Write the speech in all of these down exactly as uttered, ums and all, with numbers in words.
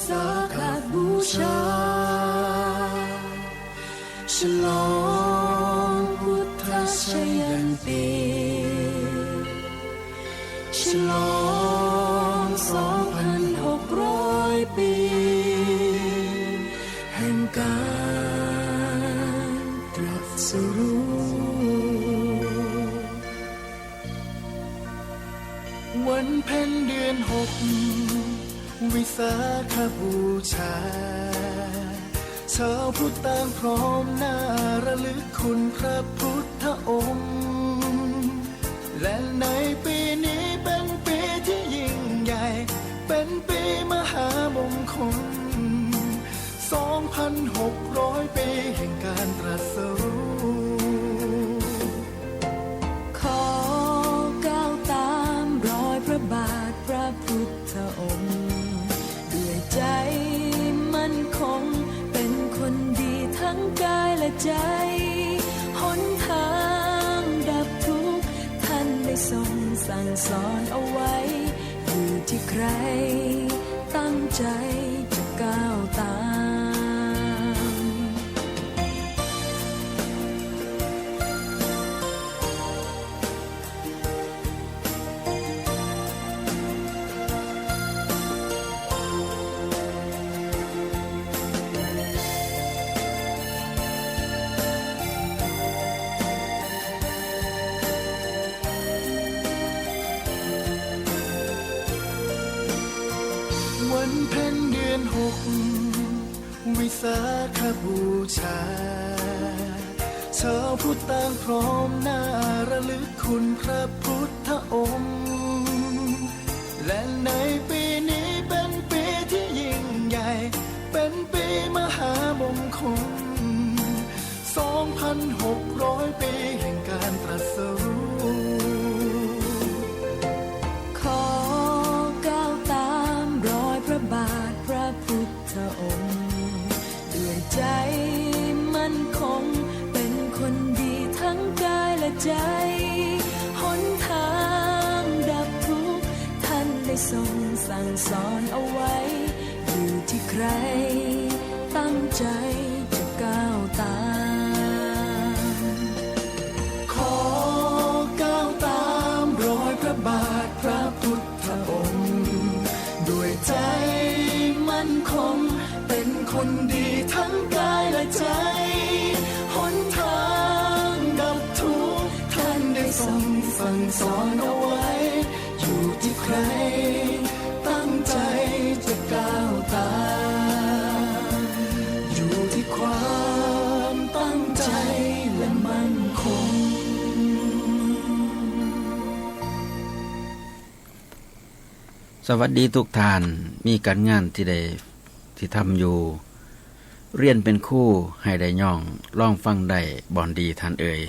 สาขบูชา ฉลองพุทธชยันตี ฉลองสองพันหกร้อยปี แห่งการตรัสรู้ วันเพ็ญเดือนหก วิสาขบูชา ชาวพุทธต่างพร้อมหน้าระลึกคุณพระพุทธองค์ และในปีนี้เป็นปีที่ยิ่งใหญ่ เป็นปีมหามงคล สองพันหกร้อยปีแห่งการตรัสรู้ ขอก้าวตามรอยพระบาทพระพุทธองค์ ด้วยใจมั่นคง เป็นคนดีทั้งกายและใจ หนทางดับทุกข์ท่านได้ทรงสั่งสอนเอาไว้ อยู่ที่ใครตั้งใจจะก้าวตาม วันเพ็ญเดือนหก วิสาขบูชา ชาวพุทธต่างพร้อมหน้าระลึกคุณพระพุทธองค์ และในปีนี้เป็นปีที่ยิ่งใหญ่ เป็นปีมหามงคล สองพันหกร้อยปีแห่งการตรัสรู้ ขอก้าวตามรอยพระบาทพระพุทธองค์ ด้วยใจมั่นคง เป็นคนดีทั้งกายและใจ หนทางดับทุกข์ท่านได้ทรงสั่งสอนเอาไว้ อยู่ที่ใครตั้งใจจะก้าวตาม ขอก้าวตามรอยพระบาทพระพุทธองค์ ด้วยใจมั่นคง เป็นคนดีทั้งกายและใจ หนทางดับทุกข์ท่านได้ทรงสั่งสอนเอาไว้ อยู่ที่ใครตั้งใจจะก้าวตาม อยู่ที่ความตั้งใจและมั่นคง สวัสดีทุกท่าน มีการงานที่ได้ ที่ทำอยู่ เรียนเป็นครูให้ได้ย่อง ลองฟังได้บ่อนดีท่านเอ่ย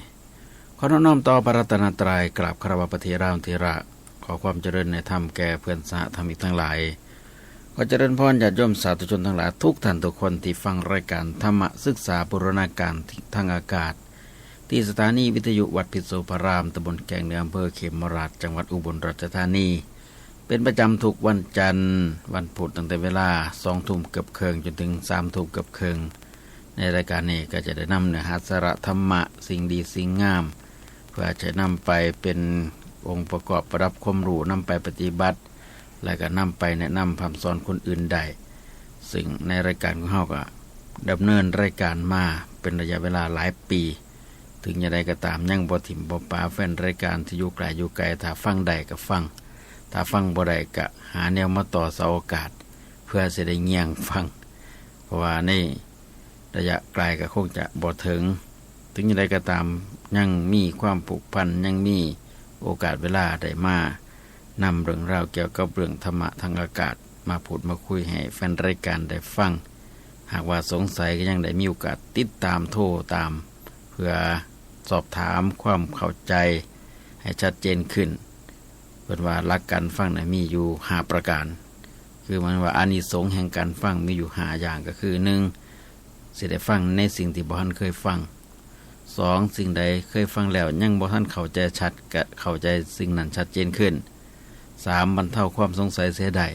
ขอน้อมต่อพระรัตนตรัย กราบคารวะพระเถรานุเถระ ขอความเจริญในธรรมแก่เพื่อนสหธรรมิกทั้งหลาย ขอเจริญพรญาติโยมสาธุชนทั้งหลาย ทุกท่านทุกคนที่ฟังรายการธรรมศึกษาบูรณาการทางอากาศ ที่สถานีวิทยุวัดพิษณุพาราม ตำบลแก่งเหนือ อำเภอเขมราษฎร์ จังหวัดอุบลราชธานี เป็นประจำทุกวันจันทร์ วันพุธ ตั้งแต่เวลาสองทุ่มเกือบครึ่งจนถึงสามทุ่มเกือบครึ่ง ในรายการนี้ก็จะได้นำเนื้อหาสาระธรรมะ สิ่งดีสิ่งงาม เพื่อจะนำไปเป็นองค์ประกอบประดับความรู้ นำไปปฏิบัติ และก็นำไปแนะนำพร่ำสอนคนอื่นได้ ซึ่งในรายการของเฮาก็ดำเนินรายการมาเป็นระยะเวลาหลายปี ถึงอย่างใดก็ตาม ยังบ่ถิ่มบ่ปาแฟนรายการที่อยู่ไกลอยู่ไกล ถ้าฟังได้ก็ฟัง ถ้าฟังบ่ได้ก็หาแนวมาต่อเสาอากาศ เพื่อสิได้เยียงฟัง เพราะว่าในระยะไกลก็คงจะบ่ถึง ถึงอย่างใดก็ตาม ยังมีความผูกพัน ยังมีโอกาสเวลาได้มานำเรื่องราวเกี่ยวกับเรื่องธรรมะทางอากาศ มาพูดมาคุยให้แฟนรายการได้ฟัง หากว่าสงสัยก็ยังได้มีโอกาสติดตามโทรตาม เพื่อสอบถามความเข้าใจให้ชัดเจนขึ้น เพิ่นว่าหลักการฟังน่ะมีอยู่ห้าประการ คือหมายว่าอานิสงส์แห่งการฟังมีอยู่ห้าอย่าง ก็คือ หนึ่ง สิได้ฟังในสิ่งที่บ่ทันเคยฟัง สอง สิ่งใดเคยฟังแล้วยังบ่ทันเข้าใจชัด ก็เข้าใจสิ่งนั้นชัดเจนขึ้น สาม บรรเทาความสงสัยเสียได้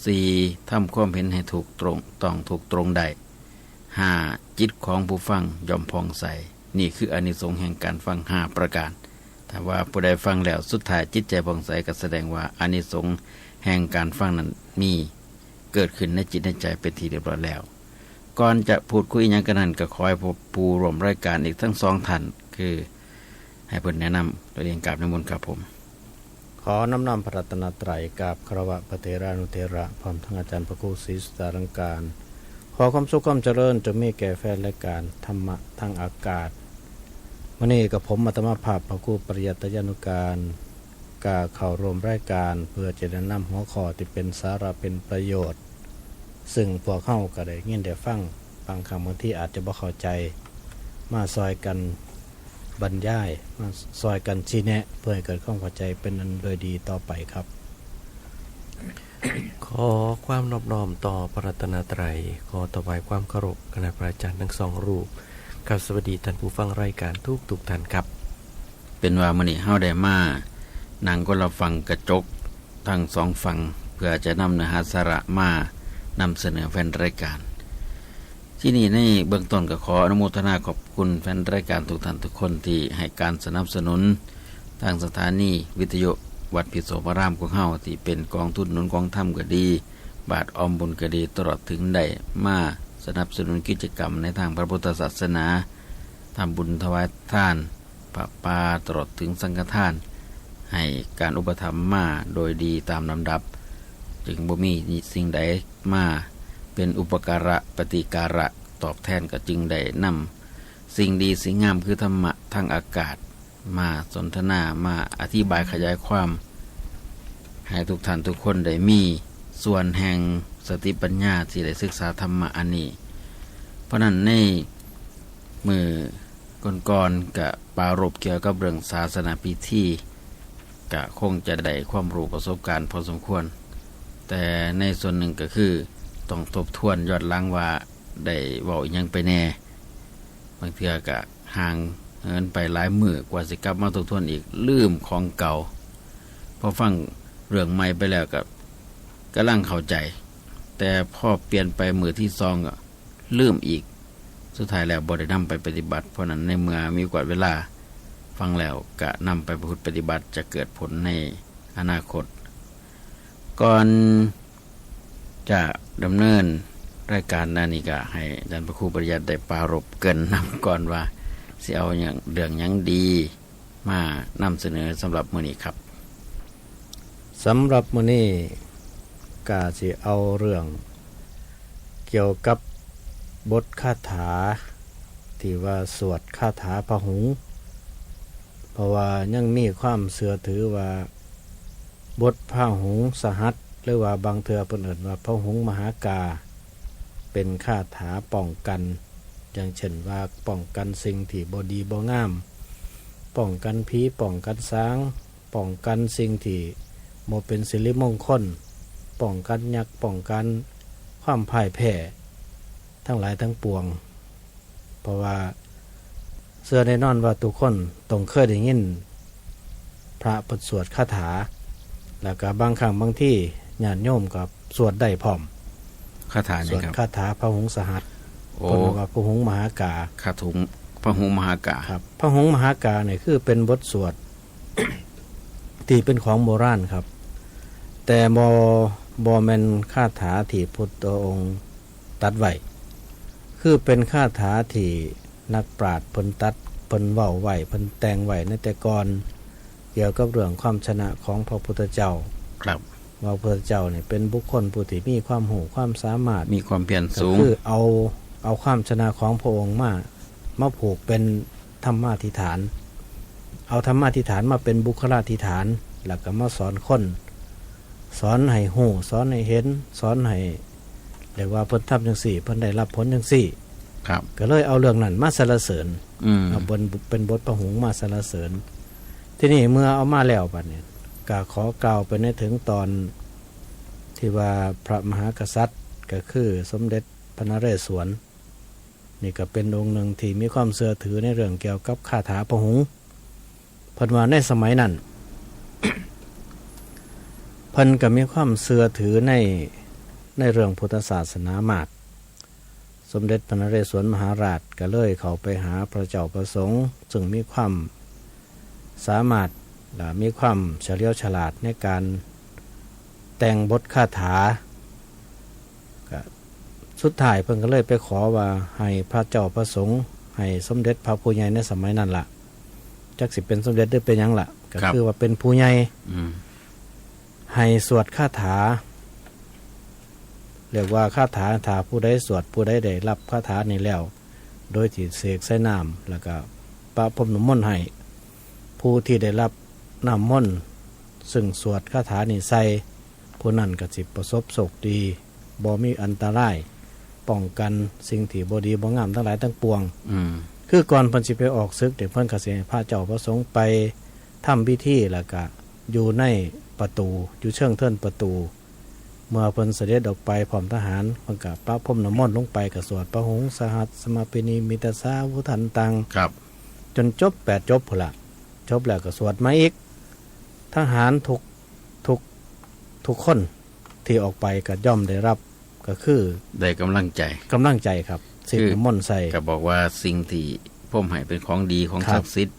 สี่ ทำความเห็นให้ถูกตรง ต้องถูกตรงได้ ห้า จิตของผู้ฟังย่อมผ่องใส นี่คืออานิสงส์แห่งการฟังห้าประการ ถ้าว่าผู้ใดฟังแล้วสุดท้ายจิตใจผ่องใส ก็แสดงว่าอานิสงส์แห่งการฟังนั้นมีเกิดขึ้นในจิตในใจเป็นที่เรียบร้อยแล้ว ก่อนจะพูดคุยหยังกันนั้น ก็ขอให้ผู้ ผู้ร่วมรายการอีกทั้งสองท่าน คือให้เพิ่นแนะนำตัวเอง กราบนิมนต์ครับผม ขอน้อมนำพระรัตนตรัย กราบคารวะพระเถรานุเถระ พร้อมทั้งอาจารย์พระครูศรีสุดาลังการ ขอความสุขความเจริญจงมีแก่แฟนรายการธรรมะทางอากาศ มื้อนี้กับผมอาตมาภาพพระครูปริยัติยานุการ กาเข้าร่วมรายการเพื่อจะแนะนำหัวข้อที่เป็นสาระเป็นประโยชน์ ซึ่งพวกเฮาก็ได้ยินได้ฟัง บางครั้งบางทีอาจจะบ่เข้าใจ มาซอยกันบรรยาย มาซอยกันชี้แนะ เพื่อให้เกิดความเข้าใจเป็นอันโดยดีต่อไปครับ ขอความนอบน้อมต่อพระรัตนตรัย ขอถวายความเคารพคณะพระอาจารย์ทั้งสองรูป ครับ สวัสดีท่านผู้ฟังรายการทุกทุกท่านครับ เป็นว่ามื้อนี้เฮาได้มานั่งคนละฝั่งกระจกทั้งสองฝั่ง เพื่อจะนำเนื้อหาสาระมานำเสนอแฟนรายการ ที่นี่ในเบื้องต้นก็ขออนุโมทนาขอบคุณแฟนรายการทุกท่านทุกคนที่ให้การสนับสนุน ทางสถานีวิทยุวัดพิโสภารามของเฮา ที่เป็นกองทุนหนุนกองธรรมก็ดี บาทออมบุญก็ดี ตลอดถึงได้มาสนับสนุนกิจกรรมในทางพระพุทธศาสนา ทำบุญถวายทาน ผ้าป่า ตลอดถึงสังฆทาน ให้การอุปถัมภ์มาโดยดีตามลำดับ จึงบ่มีสิ่งใดมาเป็นอุปการะปฏิการะตอบแทน ก็จึงได้นำสิ่งดีสิ่งงามคือธรรมะทางอากาศ มาสนทนา มาอธิบายขยายความ ให้ทุกท่านทุกคนได้มีส่วนแห่งสติปัญญาที่ได้ศึกษาธรรมะอันนี้ เพราะนั้นในมื้อก่อนๆ ก็ปรารภเกี่ยวกับเรื่องศาสนาพิธี ก็คงจะได้ความรู้ประสบการณ์พอสมควร แต่ในส่วนหนึ่งก็คือต้องทบทวนย้อนหลังว่าได้เว้าอิหยังไปแน่ บางเทื่อก็ห่างเหินไปหลายมื้อกว่าสิกลับมาทบทวนอีก ลืมของเก่า พอฟังเรื่องใหม่ไปแล้วก็กำลังเข้าใจ แต่พอเปลี่ยนไปมื้อที่สองก็ลืมอีก สุดท้ายแล้วบ่ได้นำไปปฏิบัติ เพราะนั้นในเมื่อมีโอกาสเวลาฟังแล้วก็นำไปประพฤติปฏิบัติ จะเกิดผลในอนาคต ก่อนจะดำเนินรายการนั้นนี่ก็ให้อาจารย์พระครูปริยัติได้ปรารภเกริ่นนำก่อนว่าสิเอาหยัง เรื่องหยังดีมานำเสนอสำหรับมื้อนี้ครับ สำหรับมื้อนี้ก็สิเอาเรื่องเกี่ยวกับบทคาถา ที่ว่าสวดคาถาพระหุง เพราะว่ายังมีความเชื่อถือว่าบทพระหุงสหัส หรือว่าบางเทื่อเพิ่นเอิ้นว่าพระหุงมหากา เป็นคาถาป้องกัน อย่างเช่นว่าป้องกันสิ่งที่บ่ดีบ่งาม ป้องกันผี ป้องกันสาง ป้องกันสิ่งที่บ่เป็นสิริมงคล ป้องกันยักษ์ ป้องกันความพ่ายแพ้ทั้งหลายทั้งปวง เพราะว่าเชื่อแน่นอนว่าทุกคนต้องเคยได้ยินพระเพิ่นสวดคาถา แล้วก็บางครั้งบางทีญาติโยมก็สวดได้พร้อม คาถาหยังครับ สวดคาถาพระหุงสหัส โอ้ เพิ่นว่าพระหุงมหากา คาถาพระหุงมหากา ครับ พระหุงมหากาเนี่ยคือเป็นบทสวด ที่เป็นของโบราณครับ แต่บ่ บ่แม่นคาถาที่พุทธองค์ตรัสไว้ คือเป็นคาถาที่นักปราชญ์เพิ่นตรัส เพิ่นเว้าไว้ เพิ่นแต่งไว้ในแต่ก่อน เกี่ยวกับเรื่องความชนะของพระพุทธเจ้า ครับ ว่าพระพุทธเจ้าเนี่ยเป็นบุคคลผู้ที่มีความรู้ความสามารถ มีความเพียรสูง ก็คือเอา เอาความชนะของพระองค์มา มาผูกเป็นธรรมาธิฐาน เอาธรรมาธิฐานมาเป็นบุคลาธิฐาน แล้วก็มาสอนคน สอนให้รู้ สอนให้เห็น สอนให้ เรียกว่าเพิ่นทำจังซี่ เพิ่นได้รับผลจังซี่ ครับ ก็เลยเอาเรื่องนั้นมาสรรเสริญ อืม เอาบน เป็นบทพระหุงมาสรรเสริญ ทีนี้เมื่อเอามาแล้วบัดนี้ ก็ขอกล่าวไปในถึงตอนที่ว่าพระมหากษัตริย์ ก็คือสมเด็จพระนเรศวร นี่ก็เป็นองค์หนึ่งที่มีความเชื่อถือในเรื่องเกี่ยวกับคาถาพระหุง เพิ่นว่าในสมัยนั้น เพิ่นก็มีความเชื่อถือใน ในเรื่องพุทธศาสนามาด สมเด็จพระนเรศวรมหาราชก็เลยเข้าไปหาพระเจ้าประสงค์ ซึ่งมีความสามารถและมีความเฉลียวฉลาดในการแต่งบทคาถา ก็สุดท้ายเพิ่นก็เลยไปขอว่าให้พระเจ้าประสงค์ ให้สมเด็จพระผู้ใหญ่ในสมัยนั้นล่ะ จักสิเป็นสมเด็จหรือเป็นหยังล่ะ ก็ ครับ คือว่าเป็นผู้ใหญ่ อืม ให้สวดคาถา เรียกว่าคาถา ถ้าผู้ใดสวด ผู้ใดได้รับคาถานี้แล้ว โดยที่เสกใส่น้ำ แล้วก็ประพรมน้ำมนต์ให้ ผู้ที่ได้รับน้ำมนต์ ซึ่งสวดคาถานี้ใส่ ผู้นั้นก็สิประสบโชคดี บ่มีอันตราย ป้องกันสิ่งที่บ่ดีบ่งามทั้งหลายทั้งปวง อืม คือก่อนเพิ่นสิไปออกศึกเนี่ย เพิ่นก็สิให้พระเจ้าประสงค์ไปทำพิธี แล้วก็อยู่ในประตู อยู่เชิงเทินประตู เมื่อเพิ่นเสด็จออกไปพร้อมทหาร เพิ่นก็ประพรมน้ำมนต์ลงไป ก็สวดพะหุงสหัสสะมะพินิมิตตัสสาวุทันตัง ครับ จนจบแปดจบพู้นละ จบแล้วก็สวดมาอีก ทหารทุก ทุก ทุกคนที่ออกไปก็ย่อมได้รับ ก็คือ ได้กำลังใจ กำลังใจครับ คือ เสกน้ำมนต์ใส่ ก็บอกว่าสิ่งที่พระองค์ให้เป็นของดีของ ครับ ศักดิ์สิทธิ์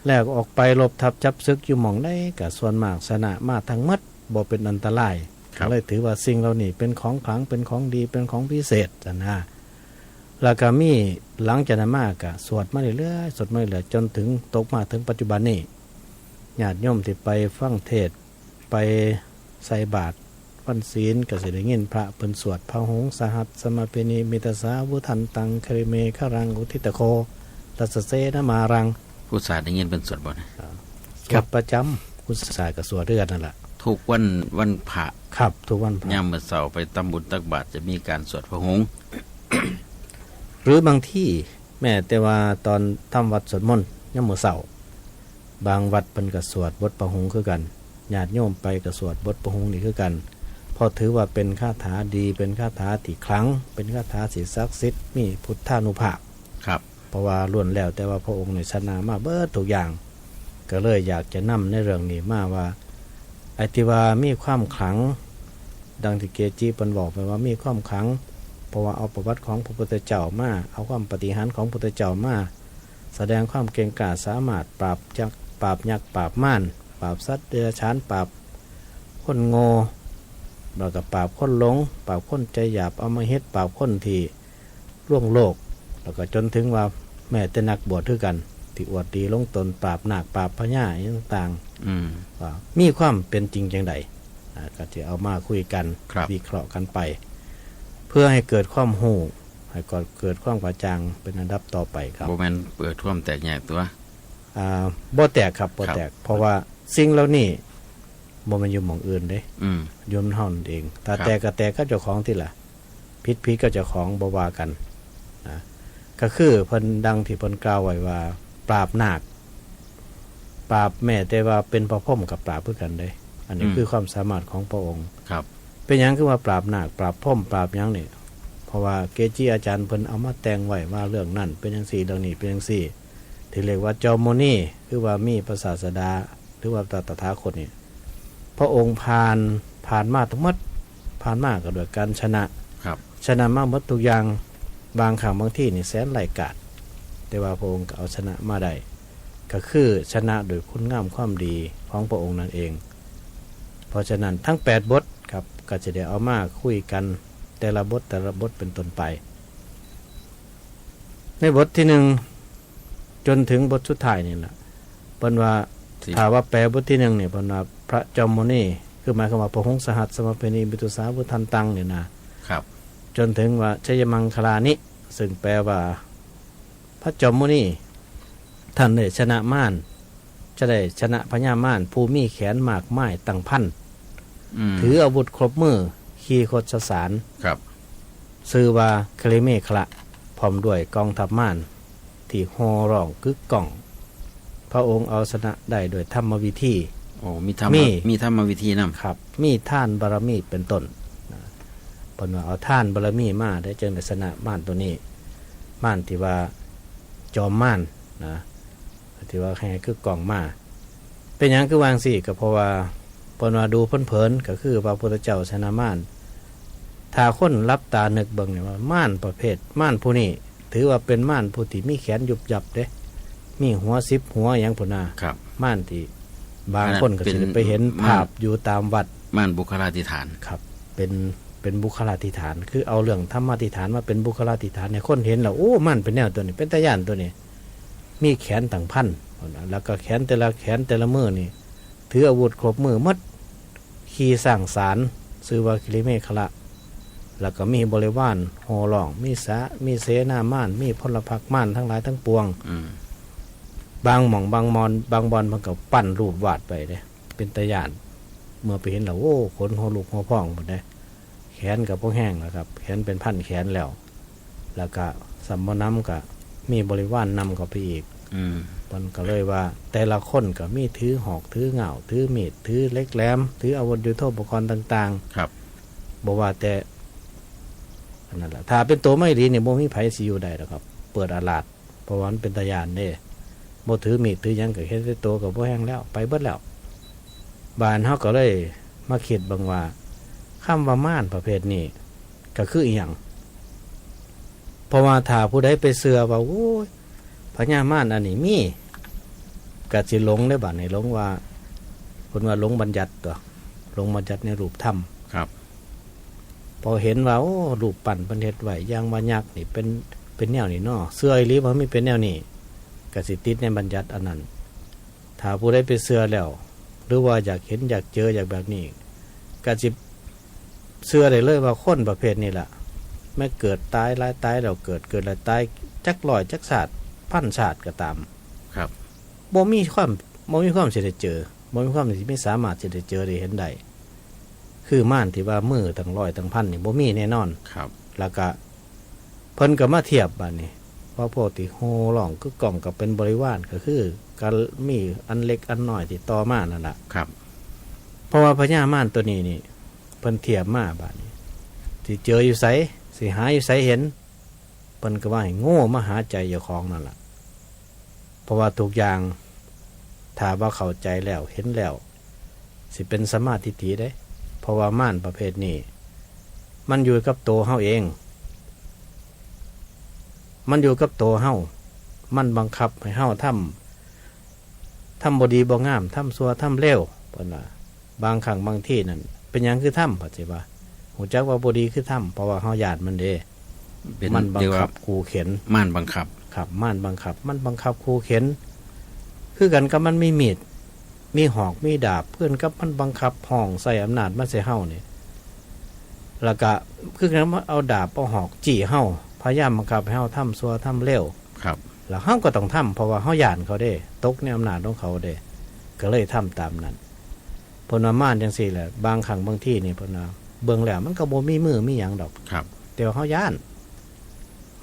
แล้วออกไปรบทัพจับศึกอยู่หม่องใดก็ส่วนมากชนะมาทั้งหมด บ่เป็นอันตราย ครับ ก็เลยถือว่าสิ่งเหล่านี้เป็นของขลัง เป็นของดี เป็นของพิเศษนะ แล้วก็มีหลังจากนั้นมาก็สวดมาเรื่อยๆ สวดมาเรื่อยๆ จนถึงตกมาถึงปัจจุบันนี้ ญาติโยมที่ไปฟังเทศน์ ไปใส่บาตรวันศีล ก็สิได้ยินพระเพิ่นสวดพะหุงสหัสสะมะพินิมิตตัสสาวุทันตัง คะริเมขะรังอุทิตตะโค ตัสสะเสนะมารัง ผู้สาได้ยินเพิ่นสวดบ่นะ อ่า ครับ สวดประจำ ผู้สาก็สวดด้วยกันนั่นล่ะ ทุกวัน วันพระ ครับ ทุกวันพระ ยามมื้อเช้าไปทำบุญตักบาตรจะมีการสวดพะหุง หรือบางทีแม้แต่ว่าตอนทำวัตรสวดมนต์ยามมื้อเช้า บางวัดเพิ่นก็สวดบทพะหุงคือกัน ญาติโยมไปก็สวดบทพะหุงนี่คือกัน เพราะถือว่าเป็นคาถาดี เป็นคาถาที่ขลัง เป็นคาถาที่ศักดิ์สิทธิ์ มีพุทธานุภาพ ครับ เพราะว่าล้วนแล้วแต่ว่าพระองค์นี่ชนะมาเบิดทุกอย่าง ก็เลยอยากจะนำในเรื่องนี้มาว่า ไอ้ที่ว่ามีความขลัง ดังที่เกจิเพิ่นบอกไปว่ามีความขลัง เพราะว่าเอาประวัติของพระพุทธเจ้ามา เอาความปาฏิหาริย์ของพระพุทธเจ้ามา แสดงความเก่งกล้าสามารถปราบยักษ์ ปราบยักษ์ ปราบมาร ปราบสัตว์เดรัจฉาน ปราบคนโง่ แล้วก็ปราบคนหลง ปราบคนใจหยาบอำมหิต ปราบคนที่ล่วงโลก แล้วก็จนถึงว่าแม้แต่นักบวชคือกัน ที่อวดดีหลงตน ปราบนาค ปราบพญา อิหยังต่างๆ อืม ว่ามีความเป็นจริงจังใด อ่า ก็จะเอามาคุยกัน ครับ วิเคราะห์กันไป เพื่อให้เกิดความรู้ ให้ก่อเกิดความกระจ่างเป็นอันดับต่อไปครับ บ่แม่นเกิดความแตกแยกตัว อ่า บ่แตกครับ บ่แตก ครับ เพราะว่าสิ่งเหล่านี้บ่แม่นอยู่หม่องอื่นเด้ อืม อยู่นำเฮานั่นเอง ถ้า ครับ แตกก็แตกกับเจ้าของติล่ะ ผิดผิดกับเจ้าของ บ่ว่ากัน นะ ก็คือเพิ่นดังที่เพิ่นกล่าวไว้ว่า ปราบนาค ปราบแม้แต่ว่าเป็นพระพรหมก็ปราบคือกันเด้ อันนี้ อืม คือความสามารถของพระองค์ ครับ เป็นหยังคือว่าปราบนาค ปราบพรหม ปราบหยังนี่ เพราะว่าเกจิอาจารย์เพิ่นเอามาแต่งไว้ว่าเรื่องนั้นเป็นจั่งซี้ เรื่องนี้เป็นจั่งซี้ ที่เรียกว่าจอมมุนี คือว่ามีพระศาสดา หรือว่าพระตถาคตนี่ พระองค์ผ่าน ผ่านมาทั้งหมด ผ่านมาก็ด้วยการชนะ ครับ ชนะมาหมดทุกอย่าง บางครั้งบางทีนี่แสนร้ายกาจ แต่ว่าพระองค์ก็เอาชนะมาได้ ก็คือชนะโดยคุณงามความดีของพระองค์นั่นเอง เพราะฉะนั้นทั้งแปดบทครับ ก็จะได้เอามาคุยกันแต่ละบท แต่ละบทเป็นต้นไป ในบทที่หนึ่ง จนถึงบทสุดท้ายนี่แหละ เพิ่นว่า สิ ถ้าว่าแปลบทที่หนึ่งนี่ เพิ่นว่าพระจอมมุนี คือหมายความว่าพะหุงสหัสสะมะพินิมิตตัสสาวุทันตังนี่นะ ครับ จนถึงว่าชยมังคลานิ ซึ่งแปลว่า พระจอมมุนี ท่านได้ชนะมาร จะได้ชนะพญามารผู้มีแขนมากมายตั้งพัน อืม ถืออาวุธครบมือ ขี่คชสาร ครับ ชื่อว่าคะริเมขละ พร้อมด้วยกองทัพมารที่ห่อร้องกึกก้อง พระองค์เอาชนะได้ด้วยธรรมวิธี โอ้ มีธรรม มี มีธรรมวิธีนำ ครับ มีทานบารมีเป็นต้น นะ เพิ่นว่าเอาทานบารมีมาได้จึงได้ชนะมารตัวนี้ มารที่ว่าจอมมารนะ ที่ว่าแห่กึกก้องมา เป็นหยังคือว่าจั่งซี้ ก็เพราะว่าเพิ่นว่าดูเผินๆ ก็คือพระพุทธเจ้าชนะมาร ท ถ้าคนหลับตานึกเบิ่งนี่ว่าม่านประเภทม่านผู้นี้ ถือว่าเป็นม่านผู้ที่มีแขนยุบยับเด้ มีหัวสิบหัวหยังพุ้นนา ครับ ม่านที่บางคนก็สิได้ไปเห็น อันนั้นเป็น ภาพอยู่ตามวัด ม่านบุคลาธิฐาน ครับ เป็นเป็นบุคลาธิฐาน คือเอาเรื่องธรรมาธิฐานมาเป็นบุคลาธิฐานให้คนเห็นแล้ว โอ้ม่านเป็นแนวตัวนี้ เป็นตาย้านตัวนี้ มีแขนตั้งพัน แล้วก็แขนแต่ละแขนแต่ละมือนี่ ถืออาวุธครบมือหมด ขี่ช้างสาร ชื่อว่าคิริเมขละ แล้วก็มีบริวารโห่ล้อม มีสะมีเสนาม่าน มีพลพรรคม่านทั้งหลายทั้งปวง อืม บางหม่องบางมอนบางบอนมันก็ปั้นรูปวาดไปเด้ เป็นตาย้าน เมื่อไปเห็นแล้ว โอ้ขนหัวลุกหัวพองหมดเด้ แขนกับพวกแห้งแล้วครับ แขนเป็นพันแขนแล้ว แล้วก็สำบ่นำก็มีบริวารนำเข้าไปอีก อืม มันก็เลยว่า แต่ละคนก็มีถือหอกถือเหง้าถือมีดถือเหล็กแหลม ถืออาวุธยุทโธปกรณ์ต่าง ครับ ๆบ่ว่าแต่อันนั้นแหละ ถ้าเป็นตัวไม่ดีนี่บ่มีไผสิอยู่ได้หรอกครับ เปิดอาลาด เพราะว่ามันเป็นตาย้านเด้ บ่ถือมีดถือหยังก็เห็นแต่ตัวก็บ่แห้งแล้ว ไปเบิดแล้ว บานเฮาก็เลยมาคิดเบิ่งว่า คำว่าม่านประเภทนี้ ก็คืออีหยัง เพราะว่าถ้าผู้ใดไปเชื่อว่า โอ้ย พญาม่านอันนี้มี ก็สิหลงได้บัดนี้ หลงว่า เพิ่นว่าหลงบัญญัติตัว หลงบัญญัติในรูปธรรม ครับ พอเห็นว่า โอ้ รูปปั้นเพิ่นเฮ็ดไว้ อย่างว่ายักษ์นี่เป็น เป็นแนวนี้เนาะ เชื่ออีหลีว่ามีเป็นแนวนี้ ก็สิติดในบัญญัติอันนั้น ถ้าผู้ใดไปเชื่อแล้ว หรือว่าอยากเห็นอยากเจออยากแบบนี้ ก็สิเชื่อได้เลยว่าคนประเภทนี้ล่ะ แม้เกิดตายหลายตายแล้วเกิด เกิดหลายตาย จักร้อยจักชาติ พันชาติก็ตาม ครับ บ่มีความ บ่มีความสิได้เจอ บ่มีความสิมีสามารถสิได้เจอได้เห็นได้ คือม่านที่ว่ามือตั้งร้อยตั้งพันนี่บ่มีแน่นอน ครับ แล้วก็เพิ่นก็มาเทียบบัดนี้ ว่าพวกที่โห่ร้องกึกก้องก็เป็นบริวาร ก็คือการมีอันเล็กอันน้อยที่ต่อมานั่นล่ะ ครับ เพราะว่าพญาม่านตัวนี้นี่ เพิ่นเทียบมาบัดนี้ สิเจออยู่ไส สิหาอยู่ไสเห็น เพิ่นก็ว่าให้โง่มาหาใจเจ้าของนั่นล่ะ เพราะว่าทุกอย่าง ถ้าว่าเข้าใจแล้วเห็นแล้ว สิเป็นสัมมาทิฏฐิเด้ เพราะว่าม่านประเภทนี้ มันอยู่กับตัวเฮาเอง มันอยู่กับตัวเฮา มันบังคับให้เฮาทำ ทำบ่ดีบ่งาม ทำชั่วทำเลว เพิ่นว่า บางครั้งบางทีนั่น เป็นหยังคือทำ เพิ่นสิว่า ฮู้จักว่าบ่ดีคือทำ เพราะว่าเฮาย้านมันเด้ เป็น มันบัง เรียกว่า คับขู่เข็น ม่านบังคับ ครับ ม่านบังคับ มันบังคับขู่เข็น คือกันกับมันมีมีด มีหอก มีดาบ เพื่อนกับมันบังคับห้องใส่อำนาจมาใส่เฮานี่ แล้วก็คือกันมันเอาดาบเอาหอกจี้เฮา พยายามบังคับให้เฮาทำชั่วทำเลว ครับ แล้วเฮาก็ต้องทำ เพราะว่าเฮาย้านเขาเด้ ตกในอำนาจของเขาเด้ ก็เลยทำตามนั้น เพิ่นว่าม่านจังซี่แหละ บางครั้งบางทีนี่เพิ่นว่า เบิ่งแล้วมันก็บ่มีมือมีหยังดอก ครับ แต่ว่าเฮาย้าน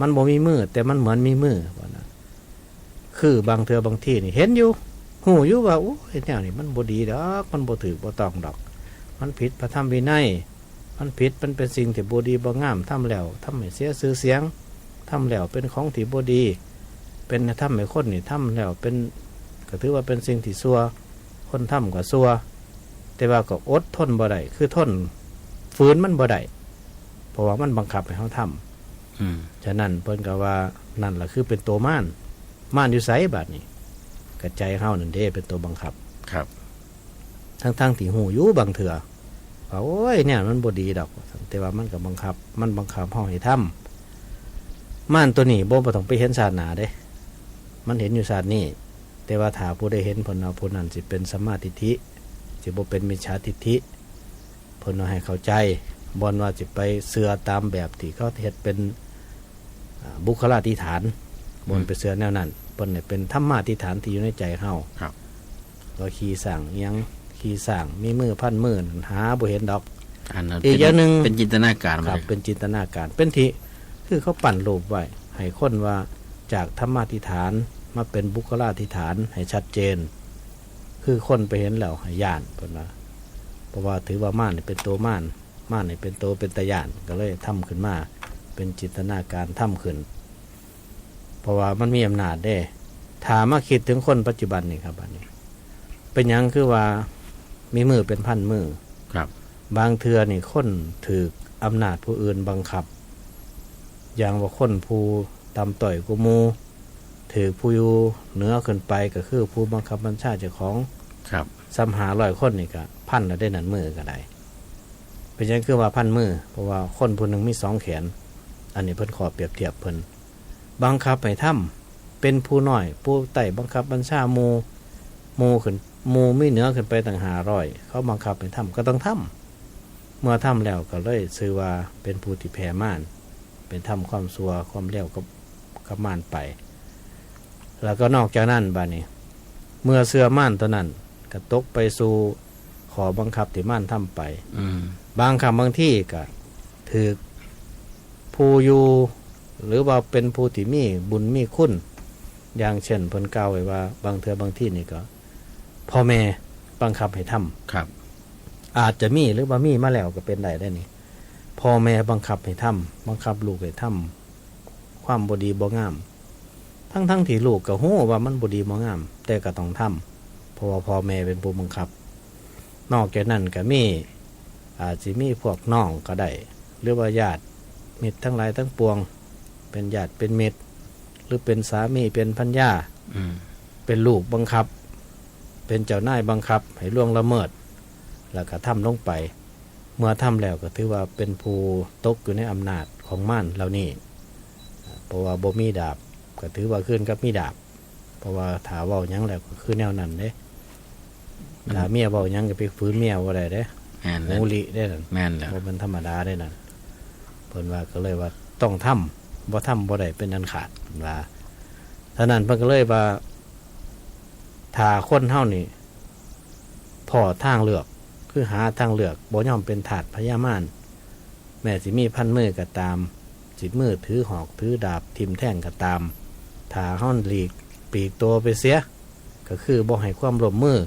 มันบ่มีมือ แต่มันเหมือนมีมือว่านะ คือบางเทื่อบางทีนี่เห็นอยู่ ฮู้อยู่ว่า โอ้ย แนวนี้มันบ่ดีดอก มันบ่ถูกบ่ต้องดอก มันผิดพระธรรมวินัย มันผิด มันเป็นสิ่งที่บ่ดีบ่งาม ทำแล้วทำให้เสียชื่อเสียง ทำแล้วเป็นของที่บ่ดี เป็นทำให้คนนี่ทำแล้วเป็น ก็ถือว่าเป็นสิ่งที่ชั่ว คนทำก็ชั่ว แต่ว่าก็อดทนบ่ได้ คือทนฝืนมันบ่ได้ เพราะว่ามันบังคับให้เฮาทำ อืม ฉะนั้นเพิ่นก็ว่านั่นล่ะคือเป็นตัวม่าน ม่านอยู่ไสบัดนี้ ก็ใจเฮานั่นเด้เป็นตัวบังคับ ครับ ทั้งๆที่ฮู้อยู่บางเทื่อว่า โอ้ย แนวมันบ่ดีดอก แต่ว่ามันก็บังคับ มันบังคับเฮาให้ทำ ม่านตัวนี้บ่ บ่ต้องไปเห็นชาติหน้าเด้ มันเห็นอยู่ชาตินี้ แต่ว่าถ้าผู้ใดเห็นเพิ่นว่าผู้นั้นสิเป็นสัมมาทิฏฐิ สิบ่เป็นมิจฉาทิฏฐิ เพิ่นว่าให้เข้าใจ บ่อนว่าสิไปเชื่อตามแบบที่เขาเฮ็ดเป็น อ่า บุคลาธิฐาน บ่อนไปเชื่อแนวนั้น เพิ่นให้เป็นธรรมาธิฐานที่อยู่ในใจเฮา ครับ ว่าขี่ช้างอิหยัง ขี่ช้างมีมือพันมือนั่นหาบ่เห็นดอก อันนั้น อีกอย่างหนึ่ง เป็นจินตนาการ ครับ มา เป็นจินตนาการ เป็นที่ คือเขาปั้นรูปไว้ ให้คนว่าจากธรรมาธิฐานมาเป็นบุคลาธิฐานให้ชัดเจน คือคนไปเห็นแล้วให้ย้านเพิ่นว่า เพราะว่าถือว่าม่านนี่เป็นตัวม่าน ม่านนี่เป็นตัวเป็นตาย้าน ก็เลยทำขึ้นมา เป็นจินตนาการทำขึ้น เพราะว่ามันมีอำนาจเด้ ถ้ามาคิดถึงคนปัจจุบันนี่ครับ อันนี้ เป็นหยังคือว่ามีมือเป็นพันมือ ครับ บางเทื่อนี่คนถูกอ อำนาจผู้อื่นบังคับ อย่างว่าคนผู้ต่ำต้อยกว่าหมู่ ถือผู้อยู่เหนือขึ้นไปก็คือผู้บังคับบัญชาเจ้าของ ครับ ซ้ำห้าร้อยคนนี่ก็พันละได้นั่นมือก็ได้ เป็นหยังคือว่าพันมือ เพราะว่าคนผู้หนึ่งมีสองแขน อันนี้เพิ่นขอเปรียบเทียบเพิ่น บังคับให้ทำ เป็นผู้น้อย ผู้ใต้บังคับบัญชาหมู่ หมู่ขึ้น หมู่มีเหนือขึ้นไปตั้งห้าร้อย เขาบังคับให้ทำก็ต้องทำ เมื่อทำแล้วก็เลยชื่อว่าเป็นผู้ที่แพ้มาร เป็นทำความชั่วความเลวกับกับมารไป แล้วก็นอกจากนั้นบาดนี้ เมื่อเชื่อมารตัวนั้นก็ตกไปสู่ข้อบังคับที่มารทำไป อืม บางครั้งบางทีก็ถืกผู้อยู่ หรือว่าเป็นผู้ที่มีบุญมีคุณ อย่างเช่นเพิ่นกล่าวไว้ว่าบางเทื่อบางทีนี่ก็ พ่อแม่บังคับให้ทำ ครับ อาจจะมีหรือว่ามีมาแล้วก็เป็นได้ได้นี่ พ่อแม่บังคับให้ทำ บังคับลูกให้ทำ ความบ่ดีบ่งาม ทั้งๆที่ลูกก็ฮู้ว่ามันบ่ดีบ่งาม แต่ก็ต้องทำ เพราะว่าพ่อแม่เป็นผู้บังคับ นอกจากนั้นก็มี อาจสิมีพวกน้องก็ได้ หรือว่าญาติมิตรทั้งหลายทั้งปวง เป็นญาติเป็นมิตร หรือเป็นสามีเป็นภรรยา อืม เป็นลูกบังคับ เป็นเจ้านายบังคับให้ล่วงละเมิด แล้วก็ทำลงไป เมื่อทำแล้วก็ถือว่าเป็นผู้ตกอยู่ในอำนาจของมารเหล่านี้ เพราะว่าบ่มีดาบก็ถือว่าขึ้นกับมีดาบ เพราะว่าถ้าเว้าหยังแล้วก็คือแนวนั้นเด้ มัน ถ้าเมียเว้าหยังก็ไปฝืนเมียบ่ได้เด้ แม่น ห แล้ว มูลิเด้นั่น แม่นแล้ว บ่เป็นธรรมดาเด้นั่น เพิ่นว่าก็เลยว่าต้องทำ บ่ทำบ่ได้เป็นอันขาด เพิ่นว่า ฉะนั้นเพิ่นก็เลยว่า ถ้าคนเฮานี่ พ้อทางเลือก คือหาทางเลือก บ่ยอมเป็นทาสพญามาร แม้สิมีพันมือก็ตาม สิมือถือหอกถือดาบทิ่มแทงก็ตาม ถ้าเฮาหลีกปลีกตัวไปเสีย ก็คือบ่ให้ความร่วมมือ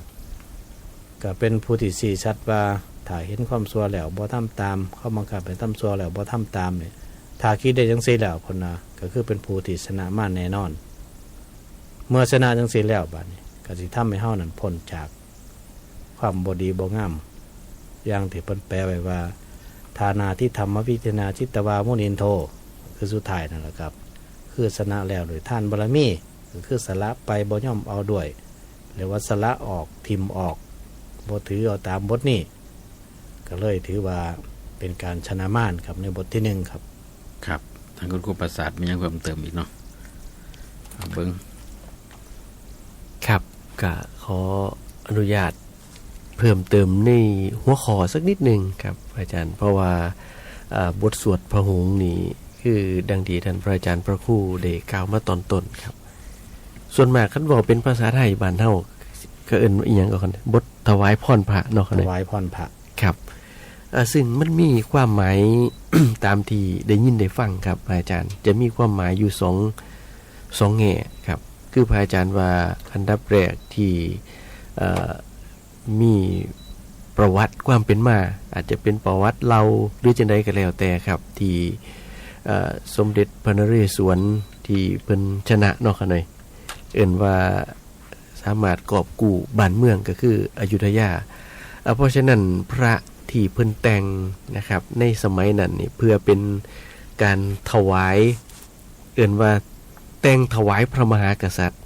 ก็เป็นผู้ที่ชี้ชัดว่า ถ้าเห็นความชั่วแล้วบ่ทำตาม เขาบังคับให้ทำชั่วแล้วบ่ทำตามนี่ ถ้าคิดได้จังซี่แล้ว เพิ่นว่า ก็คือเป็นผู้ที่ชนะมารแน่นอน เมื่อชนะจังซี่แล้ว บาดนี้ ก็สิทำให้เฮานั้นพ้นจากความบ่ดีบ่งาม อย่างที่เพิ่นแปลไว้ว่า ทานาทิฏฐัมมวิธินาจิตวามุนินโท คือสุดท้ายนั่นแหละครับ คือชนะแล้วโดยทานบารมี ก็คือสละไปบ่ยอมเอาด้วย หรือว่าสละออก ทิ่มออก บ่ถือเอาตามบทนี้ ก็เลยถือว่าเป็นการชนะมารครับ ในบทที่หนึ่งครับ ครับ ทางคุณครูประสาทมีหยังเพิ่มเติมอีกเนาะ เอาเบิ่ง ครับ ก็ขออนุญาตเพิ่มเติมในหัวข้อสักนิดหนึ่งครับ อาจารย์ เพราะว่า อ่า บทสวดพระหงส์นี่ คือดังที่ท่านพระอาจารย์พระครูได้กล่าวมาตอนต้นครับ ส่วนมากคันเว้าเป็นภาษาไทยบ้านเฮา ก็เอิ้นว่าอิหยังก็คัน บทถวายพรพระเนาะครับ ถ เนาะ วายพรพระ ครับ อ่า ซึ่งมันมีความหมาย ตามที่ได้ยินได้ฟังครับ อาจารย์ จะมีความหมายอยู่สอง สองแง่ครับ คือพระอาจารย์ว่าอันดับแรกที่ เอ่อ มีประวัติความเป็นมา อาจจะเป็นประวัติเล่าหรือจังใดก็แล้วแต่ครับ ที่ เอ่อ สมเด็จพระนเรศวรที่เพิ่นชนะเนาะครับเนาะ เอิ้นว่าสามารถกอบกู้บ้านเมืองก็คืออยุธยา อ่า เพราะฉะนั้นพระที่เพิ่นแต่งนะครับ ในสมัยนั้นนี่เพื่อเป็นการถวาย เอิ้นว่าแต่งถวายพระมหากษัตริย์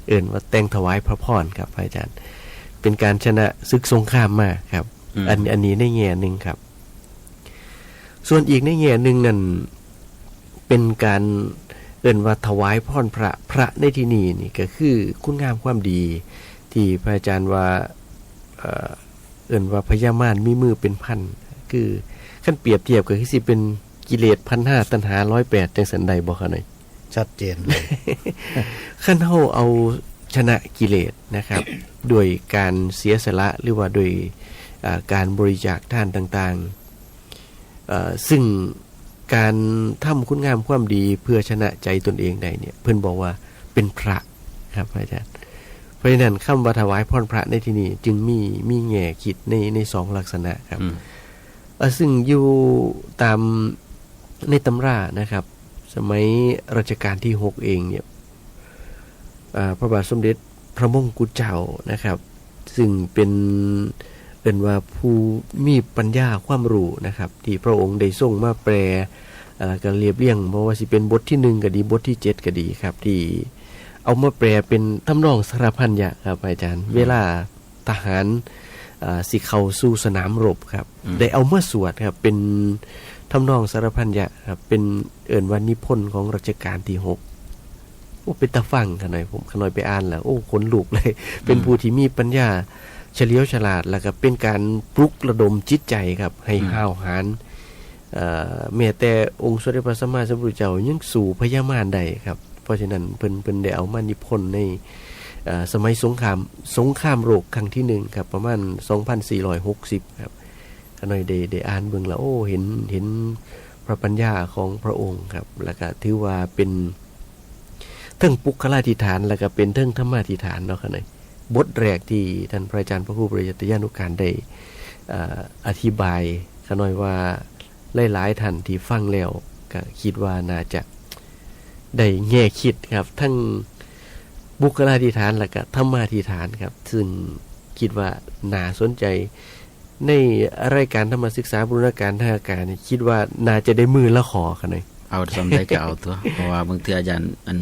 เอิ้นว่าแต่งถวายพระพรครับ พระอาจารย์ เป็นการชนะศึกสงครามมาครับ อืม อัน อันนี้ในแง่หนึ่งครับ ส่วนอีกในแง่หนึ่งนั่นเป็นการเอิ้นว่าถวายพรพระ พระในที่นี้นี่ก็คือคุณงามความดีที่พระอาจารย์ว่า เอ่อ เอิ้นว่าพญามารมีมือเป็นพัน คือคันเปรียบเทียบก็คือสิเป็นกิเลสพันห้า ตัณหาร้อยแปด จังซั่นได้บ่ครับเนาะ ชัดเจนเลย คันเฮาเอาชนะกิเลสนะครับ ด้วยการเสียสละหรือว่าด้วย อ่า การบริจาคทานต่างๆ เอ่อ ซึ่งการทำคุณงามความดีเพื่อชนะใจตนเองได้เนี่ย เพิ่นบอกว่าเป็นพระครับอาจารย์ เพราะฉะนั้นคำว่าถวายพรพระในที่นี้จึงมี มีแง่คิดใน ในสองลักษณะครับ อืม อ่ะ ซึ่งอยู่ตามในตำรานะครับ สมัยรัชกาลที่หกเองเนี่ย อ่า พระบาทสมเด็จพระมงกุฎเจ้านะครับ ซึ่งเป็น เอิ้นว่าผู้มีปัญญาความรู้นะครับ ที่พระองค์ได้ทรงมาแปล เอ่อ ก็เรียบเรียง บ่ว่าสิเป็นบทที่หนึ่งก็ดี บทที่เจ็ดก็ดีครับ ที่เอามาแปลเป็นทำนองสารพัญญะครับอาจารย์ อืม เวลาทหาร เอ่อ สิเข้าสู่สนามรบครับ อืม ได้เอามาสวดครับ เป็นทำนองสารพัญญะครับ เป็น เอิ้นว่านิพนธ์ของรัชกาลที่หก โอ้ เป็นตาฟังขะน้อย ผมขะน้อยไปอ่านแล้ว โอ้ ขนลุกเลย เป็น อืม ผู้ที่มีปัญญาเฉลียวฉลาด แล้วก็เป็นการปลุกระดมจิตใจครับ ให้ อืม ห้าวหาญ เอ่อ แม้แต่องค์สมเด็จพระสัมมาสัมพุทธเจ้ายังสู้พญามารได้ครับ เพราะฉะนั้นเพิ่น เพิ่นได้เอามานิพนธ์ใน เอ่อ สมัยสงคราม สงครามโลกครั้งที่หนึ่งครับ ประมาณสองพันสี่ร้อยหกสิบครับ ขะน้อยได้ ได้อ่านเบิ่งแล้ว โอ้ เห็น เห็นพระปัญญาของพระองค์ครับ แล้วก็ถือว่าเป็นเทิงปุคคลาธิฐาน แล้วก็เป็นเทิงธรรมาธิฐานเนาะขะน้อย บทแรกที่ท่านพระอาจารย์พระครูปริยัติยานุการได้ เอ่อ อธิบายขะน้อยว่าหลายๆ ท่านที่ฟังแล้วก็คิดว่าน่าจะได้แง่คิดครับ ทั้งปุคคลาธิฐาน แล้วก็ธรรมาธิฐานครับ ซึ่งคิดว่าน่าสนใจ ในรายการธรรมศึกษาบูรณาการทางอากาศนี่ คิดว่าน่าจะได้มื้อละข้อขะน้อย เอาส่ำใดก็เอาตั๊ว เพราะว่าบางเทื่ออาจารย์ อัน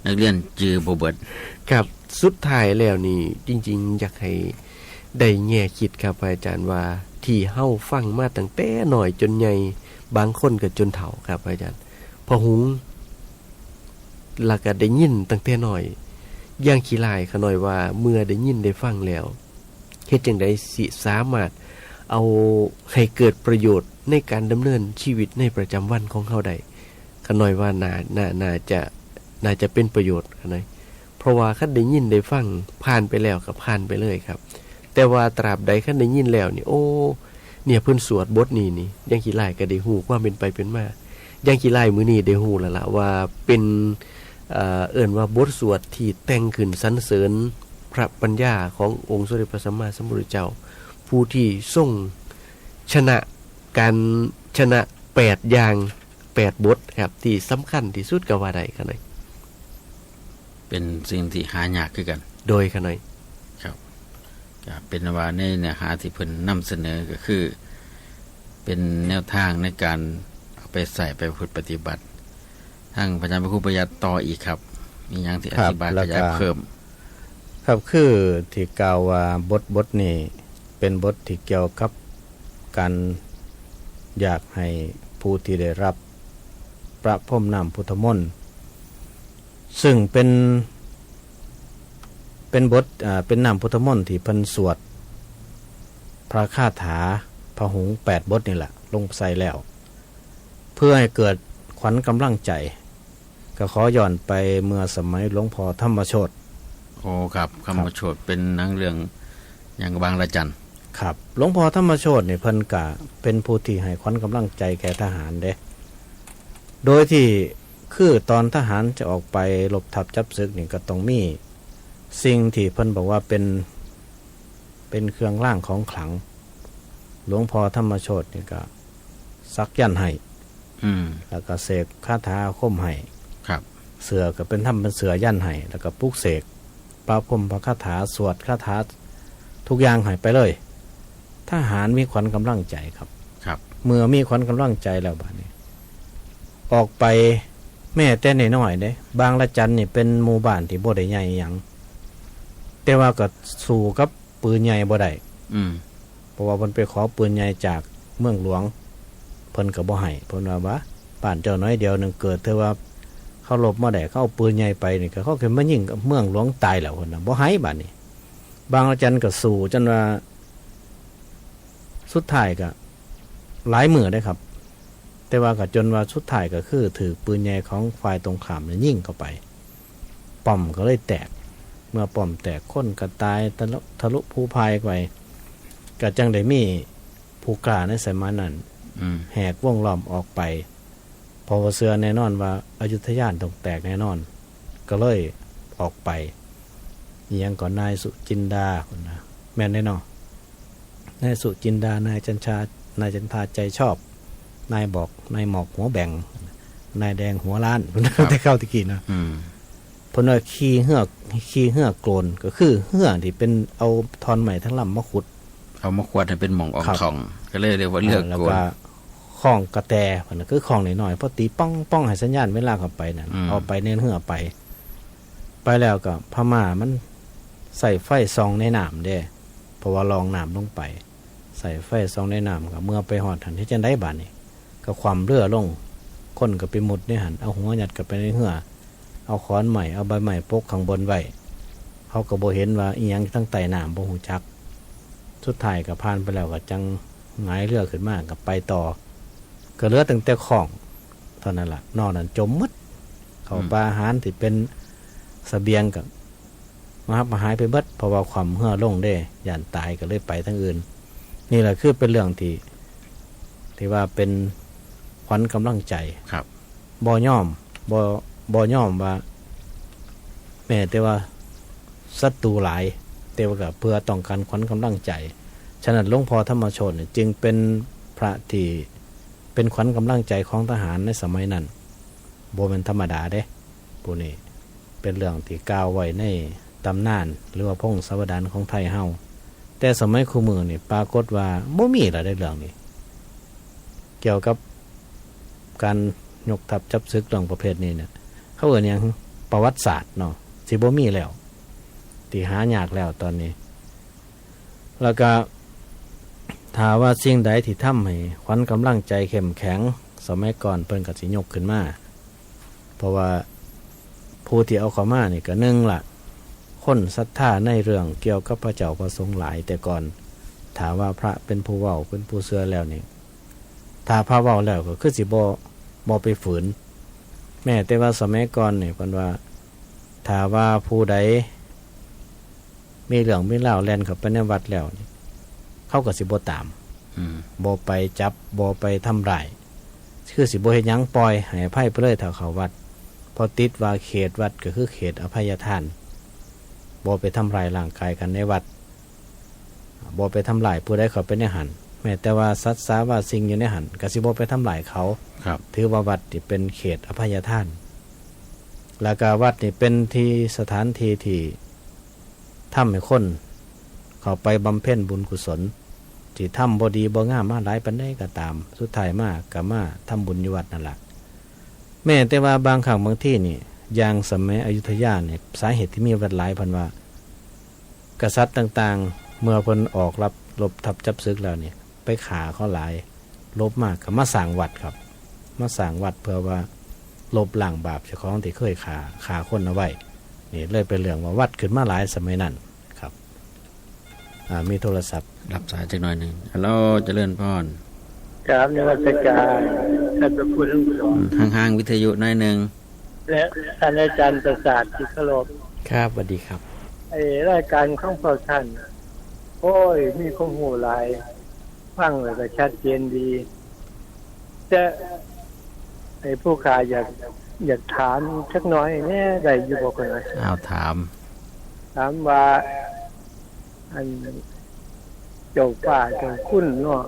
นักเรียนจื่อบ่เบิด ครับ สุดท้ายแล้วนี่ จริงๆ อยากให้ได้แง่คิดครับอาจารย์ ว่าที่เฮาฟังมาตั้งแต่น้อยจนใหญ่ บางคนก็จนเฒ่าครับอาจารย์ พอหุง แล้วก็ได้ยินตั้งแต่น้อย อย่างขี้ร้ายขะน้อยว่าเมื่อได้ยินได้ฟังแล้ว เฮ็ดจั่งใดสิสามารถเอาให้เกิดประโยชน์ในการดำเนินชีวิตในประจำวันของเฮาได้ ขะน้อยว่าน่า น่า น่าจะ น่าจะเป็นประโยชน์ขะน้อย เพราะว่าคันได้ยินได้ฟังผ่านไปแล้วก็ผ่านไปเลยครับ แต่ว่าตราบใดคันได้ยินแล้วนี่ โอ้ เนี่ยเพิ่นสวดบทนี้นี่ อย่างขี้ร้ายก็ได้ฮู้ความเป็นไปเป็นมา อย่างขี้ร้ายมื้อนี้ได้ฮู้แล้วล่ะว่าเป็น เอ่อ เอิ้นว่าบทสวดที่แต่งขึ้นสรรเสริญพระปัญญาขององค์สมเด็จพระสัมมาสัมพุทธเจ้า ผู้ที่ทรงชนะการชนะแปดอย่างแปดบทครับ ที่สำคัญที่สุดก็ว่าได้ขะน้อย เป็นสิ่งที่หายากคือกัน โดยขะน้อย ครับ ก็เป็นว่าในเนื้อหาที่เพิ่นนำเสนอก็คือ เป็นแนวทางในการเอาไปใส่ไปประพฤติปฏิบัติ ทางพระอาจารย์พระครูประยัติต่ออีกครับ มีหยังที่อธิบาย ครับ ขยาย แล้วก็ เพิ่ม ครับ คือที่กล่าวว่าบท บทนี้เป็นบทที่เกี่ยวกับการอยากให้ผู้ที่ได้รับประพรมน้ำพุทธมนต์ ซึ่งเป็น เป็นบท อ่า เป็นน้ำพุทธมนต์ที่เพิ่นสวดพระคาถาพระหุงแปดบทนี่แหละ ลงใส่แล้ว เพื่อให้เกิดขวัญกำลังใจ ก็ขอย้อนไปเมื่อสมัยหลวงพ่อธรรมโชติ โอ้ ครับ ครับ ธรรมโชติเป็นหนังเรื่องหยัง บางระจัน ครับ หลวงพ่อธรรมโชตินี่เพิ่นกะเป็นผู้ที่ให้ขวัญกำลังใจแก่ทหารเด้ โดยที่คือตอนทหารจะออกไปรบทัพจับศึกนี่ก็ต้องมีสิ่งที่เพิ่นบอกว่าเป็น เป็นเครื่องรางของขลัง หลวงพ่อธรรมโชตินี่ก็สักยันต์ให้ อืม แล้วก็เสกคาถาอาคมให้ ครับ เสื้อก็เป็นทำเป็นเสื้อยันต์ให้ แล้วก็ปลุกเสกประพรมพระคาถา สวดคาถาทุกอย่างให้ไปเลย ทหารมีขวัญกำลังใจครับ ครับ เมื่อมีขวัญกำลังใจแล้วบัดนี้ ออกไปแม้แต่น้อยๆเด้ บางระจันนี่เป็นหมู่บ้านที่บ่ได้ใหญ่หยัง แต่ว่าก็สู้กับปืนใหญ่บ่ได้ อืม เพราะว่าเพิ่นไปขอปืนใหญ่จากเมืองหลวง เพิ่นก็บ่ให้ เพิ่นว่า "บ้านเจ้าน้อยเดียวหนึ่ง เกิดเทื่อว่าเขารบมาได้ เขาเอาปืนใหญ่ไปนี่ ก็เขาขึ้นมายิงกับเมืองหลวงตายแล้ว" เพิ่นน่ะ บ่ให้บัดนี้ บางระจันก็สู้จนว่า สุดท้ายก็หลายมื้อเด้ครับ แต่ว่าก็จนว่าสุดท้ายก็คือถืกปืนใหญ่ของฝ่ายตรงข้ามเนี่ยยิงเข้าไป ป้อมก็เลยแตก เมื่อป้อมแตกคนก็ตายทะลุ ทะลุภูพายไป ก็จั่งได้มีผู้กล้าในสมัยนั้น อืม แหกวงล้อมออกไป เพราะว่าเชื่อแน่นอนว่าอยุธยาต้องแตกแน่นอน ก็เลยออกไป อิหยังก็นายสุจินดา พุ้นนะ แม่นเด้เนาะ นายสุจินดา นายจันชา นายจันทาใจชอบ นายบอก นายหมอกหัวแบ่ง นายแดงหัวล้าน ครับ แต่เก่าตะกี้เนาะ อืม เพิ่นว่าขี่เฮือ ขี่เฮือโกลน ก็คือเฮือที่เป็นเอาท่อนไม้ทั้งลำมาขุด เอามาขวดให้เป็นหม่องอ่อง ครับ ท่อง ก็เลยเรียกว่าเฮือ อ่า แล้ว โกน ก็ คองกระแต มันคือคองน้อยๆ พอตีป้องๆ ให้สัญญาณเวลาเข้าไปนั่น อืม เอาไปในเฮือไป ไปแล้วก็พม่ามันใส่ไฟส่องในน้ำเด้ เพราะว่าลองน้ำลงไป ใส่ไฟส่องในน้ำ ก็เมื่อไปฮอดหั้น เฮ็ดจั่งใดบาดนี้ ก็คว่ำเฮือลง คนก็ไปมุดในหั้น เอาหัวยัดเข้าไปในเฮือ เอาขอนไม้ เอาใบไม้ปกข้างบนไว้ เขาก็บ่เห็นว่าอิหยังทางใต้น้ำ บ่ฮู้จัก สุดท้ายก็ผ่านไปแล้ว ก็จั่งหงายเฮือขึ้นมา ก็ไปต่อ ก็เหลือตั้งแต่คองเท่านั้นล่ะ นอกนั้นจมหมด ข้าว อืม ปลาอาหารที่เป็นเสบียงก็ มาหับมาหายไปเบิด เพราะว่าคว่ำเฮือลงเด้ ย้านตายก็เลยไปทางอื่น นี่แหละคือเป็นเรื่องที่ ที่ว่าเป็นขวัญกำลังใจ ครับ บ่ยอม บ่ บ่ยอมว่า แม้แต่ว่าศัตรูหลาย แต่ว่าก็เพื่อต้องการขวัญกำลังใจ ฉะนั้นหลวงพ่อธรรมโชติเนี่ยจึงเป็นพระที่เป็นขวัญกำลังใจของทหารในสมัยนั้น บ่แม่นธรรมดาเด้ ผู้นี้เป็นเรื่องที่กล่าวไว้ในตำนาน หรือว่าพงศาวดารของไทยเฮา แต่สมัยคุมื้อนี่ปรากฏว่าบ่มีละในเรื่องนี้ เกี่ยวกับการยกทัพจับศึกเรื่องประเภทนี้เนี่ย เขาเอิ้นหยัง ประวัติศาสตร์เนาะ สิบ่มีแล้ว ที่หายากแล้วตอนนี้ แล้วก็ถ้าว่าสิ่งใดที่ทำให้ขวัญกำลังใจเข้มแข็ง สมัยก่อนเพิ่นก็สิยกขึ้นมา เพราะว่าผู้ที่เอาเข้ามานี่ก็หนึ่งละ คนศรัทธาในเรื่องเกี่ยวกับพระเจ้าพระสงฆ์หลายแต่ก่อน ถ้าว่าพระเป็นผู้เว้า เป็นผู้เชื่อแล้วนี่ ถ้าพระเว้าแล้วก็คือสิบ่ บ่ไปฝืน แม้แต่ว่าสมัยก่อนนี่เพิ่นว่า ถ้าว่าผู้ใด มีเรื่องมีราวแล่นเข้าไปในวัดแล้วนี่ เขาก็สิบ่ตาม อืม บ่ไปจับ บ่ไปทำร้าย คือสิบ่เฮ็ดหยัง ปล่อยให้อภัยไปเลยถ้าเข้าวัด เพราะติดว่าเขตวัดก็คือเขตอภัยทาน บ่ไปทำร้ายร่างกายกันในวัด บ่ไปทำร้ายผู้ใดเข้าไปในหั้น แม้แต่ว่าสัตว์สาว่าสิ่งอยู่ในหั้น ก็สิบ่ไปทำร้ายเขา ครับ ถือว่าวัดนี่เป็นเขตอภัยทาน แล้วก็วัดนี่เป็นที่สถานที่ที่ ทำให้คนเข้าไปบำเพ็ญบุญกุศล ที่ทำบ่ดีบ่งามมาหลายปานใดก็ตาม สุดท้ายมาก็มาทำบุญอยู่วัดนั่นล่ะ แม้แต่ว่าบางครั้งบางทีนี่ อย่างสมัยอยุธยานี่ สาเหตุที่มีวัดหลายเพิ่นว่า กษัตริย์ต่างๆ เมื่อเพิ่นออกรับรบทัพจับศึกแล้วนี่ ไปฆ่าเขาหลาย ลบมาก็มาสร้างวัดครับ มาสร้างวัดเพื่อว่าลบล้างบาปเจ้าของที่เคยฆ่า ฆ่าคนเอาไว้ นี่เลยเป็นเรื่องว่าวัดขึ้นมาหลายสมัยนั้นครับ อ่า มีโทรศัพท์ รับสายจักหน่อยหนึ่ง ฮัลโหล เจริญพร ครับ นมัสการ ท่านพระครูทั้งสอง อืม ห่างๆ วิทยุหน่อยหนึ่ง และท่านอาจารย์ประสาทที่เคารพ ครับ สวัสดีครับ ไอ้รายการของพวกท่าน โอ้ย มีความรู้หลาย ฟังแล้วก็ชัดเจนดี แต่ไอ้ผู้ข้าอยาก อยากถามจักหน่อยแหน่ ได้อยู่บ่ครับ อ้าว ถาม ถามว่า อัน เจ้าฟ้าเจ้าคุณเนาะ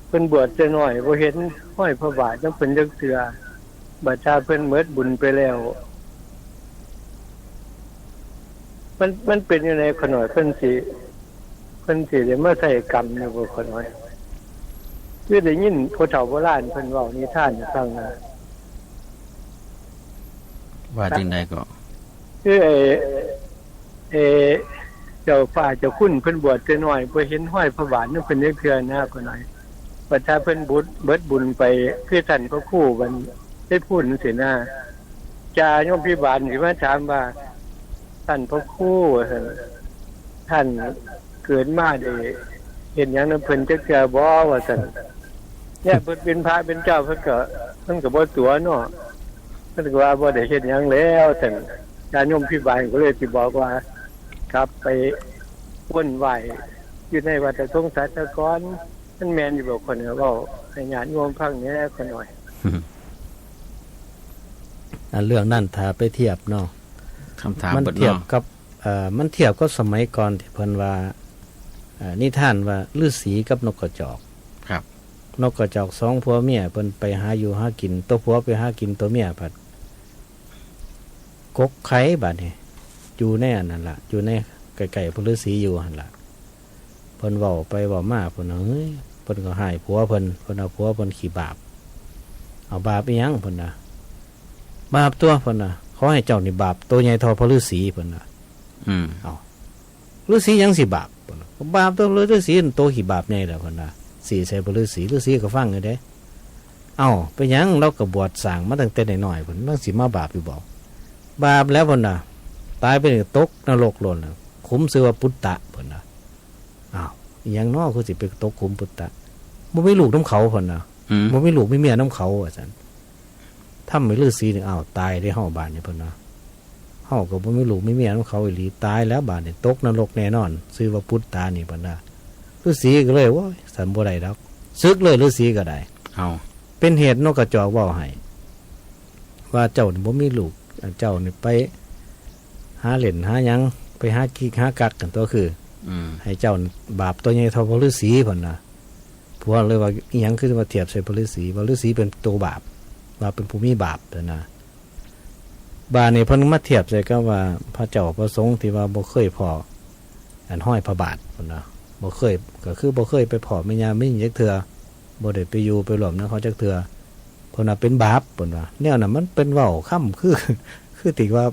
เพิ่นบวชแต่น้อย บ่เห็นฮอยพระบาทนำเพิ่นจักเทื่อ บัดถ้าเพิ่นหมดบุญไปแล้ว มัน มันเป็นจั่งใดขะน้อย เพิ่นสิ เพิ่นสิได้มาใช้กรรมอยู่บ่ขะน้อย คือได้ยินผู้เฒ่าโบราณเพิ่นเว้านิทานให้ฟังนะ ว่าจั่งใดก็ คือไอ้ เอ่อ เจ้าฟ้าเจ้าคุณเพิ่นบวชแต่น้อย บ่เห็นฮอยพระบาทนำเพิ่นจักเทื่อนะขะน้อย บัดถ้าเพิ่นบุญ เบิดบุญไป คือท่านพระครูบัดไพบูลย์จั่งซี้นะ จ่าโยมพิบาลสิมาถามว่า ท่านพระครู ว่าซั่น ท่านเกิดมาได้เฮ็ดหยังนำเพิ่นจักเทื่อบ่ ว่าซั่น เนี่ยเพิ่นเป็นพระเป็นเจ้า เพิ่นก็ เพิ่นก็บ่ตั๋วเนาะ เพิ่นก็ว่าบ่ได้เฮ็ดหยังแล้ว ซั่น จ่าโยมพิบาลก็เลยสิบอกว่า กลับไปวนไหว้อยู่ในวัดสงฆ์สัตตะกอน มันแม่นอยู่บ่ ขะน้อย เว้าให้ญาติโยมฟังแหน่ขะน้อย อันเรื่องนั้นถ้าไปเทียบเนาะ คำถาม มัน เบิดเนาะ เทียบกับ เอ่อ มันเทียบกับสมัยก่อนที่เพิ่นว่า เอ่อ นิทานว่าฤาษีกับนกกระจอก ครับ นกกระจอกสองผัวเมีย เพิ่นไปหาอยู่หากิน ตัวผัวไปหากิน ตัวเมียพัดกกไข่บาดนี้ อยู่ในอันนั้นล่ะ อยู่ในใกล้ๆ พระฤาษีอยู่หั่นล่ะ เพิ่นเว้าไปเว้ามา เพิ่นว่า เฮ้ย เพิ่นก็ฮ้ายผัวเพิ่น เพิ่นว่าผัวเพิ่นขี้บาป เอาบาปอีหยัง เพิ่นว่า บาปตั๊ว เพิ่นว่า ขอให้เจ้านี่บาปโตใหญ่เท่าพระฤๅษี เพิ่นว่า อืม เอ้า ฤๅษีหยังสิบาป เพิ่นว่า บาปตั๊ว ฤๅษีโตขี้บาปใหญ่แหละ เพิ่นว่า ซี้ใส่พระฤๅษี ฤๅษีก็ฟังอยู่เด้ เอ้า เป็นหยัง ลาวก็บวชสร้างมาตั้งแต่น้อยๆ พุ้น ลาวสิมาบาปอยู่บ่ บาปแล้ว เพิ่นว่า ตายไปนี่ตกนรกโลดน่ะ ขุมชื่อว่าปุตตะ เพิ่นว่า อ้าว อีหยังน้อ คือสิไปตกขุมปุตตะ บ่มีลูกนำเขา เพิ่นว่า อืม บ่มีลูกมีเมียนำเขา ว่าซั่น ทำให้ฤๅษีนี่ อ้าว ตายเด้เฮาบาดนี้ เพิ่นว่า เฮาก็บ่มีลูกมีเมียนำเขาอีหลี ตายแล้วบาดนี้ ตกนรกแน่นอน ชื่อว่าปุตตะนี่ เพิ่นว่า ฤๅษีก็เลย โอ้ย ซั่นบ่ได้ดอก สึกเลย ฤๅษีก็ได้ เอ้า เป็นเหตุนกกระจอกเว้าให้ ว่าเจ้านี่บ่มีลูก เจ้านี่ไปหาเล่นหาหยัง ไปหากิ๊กหากักกันตั๊ว คือ อืม ให้เจ้านี่บาปโตใหญ่เท่าพระฤๅษี เพิ่นว่า ผัวเลยว่า อีหยังคือมาเทียบใส่พระฤๅษี ว่าฤๅษีเป็นโตบาป ว่าเป็นผู้มีบาป เพิ่นว่า บาดนี้เพิ่นมาเทียบใส่กับว่าพระเจ้าพระสงฆ์ที่ว่าบ่เคยพ้อ อันฮอยพระบาท เพิ่นว่า บ่เคย ก็คือบ่เคยไปพ้อแม่ย่าแม่หญิงจักเทื่อ บ่ได้ไปอยู่ไปร่วมนำเขาจักเทื่อ เพิ่นว่าเป็นบาป เพิ่นว่า แนวนั้นมันเป็นเว้าคำ คือ คือติว่า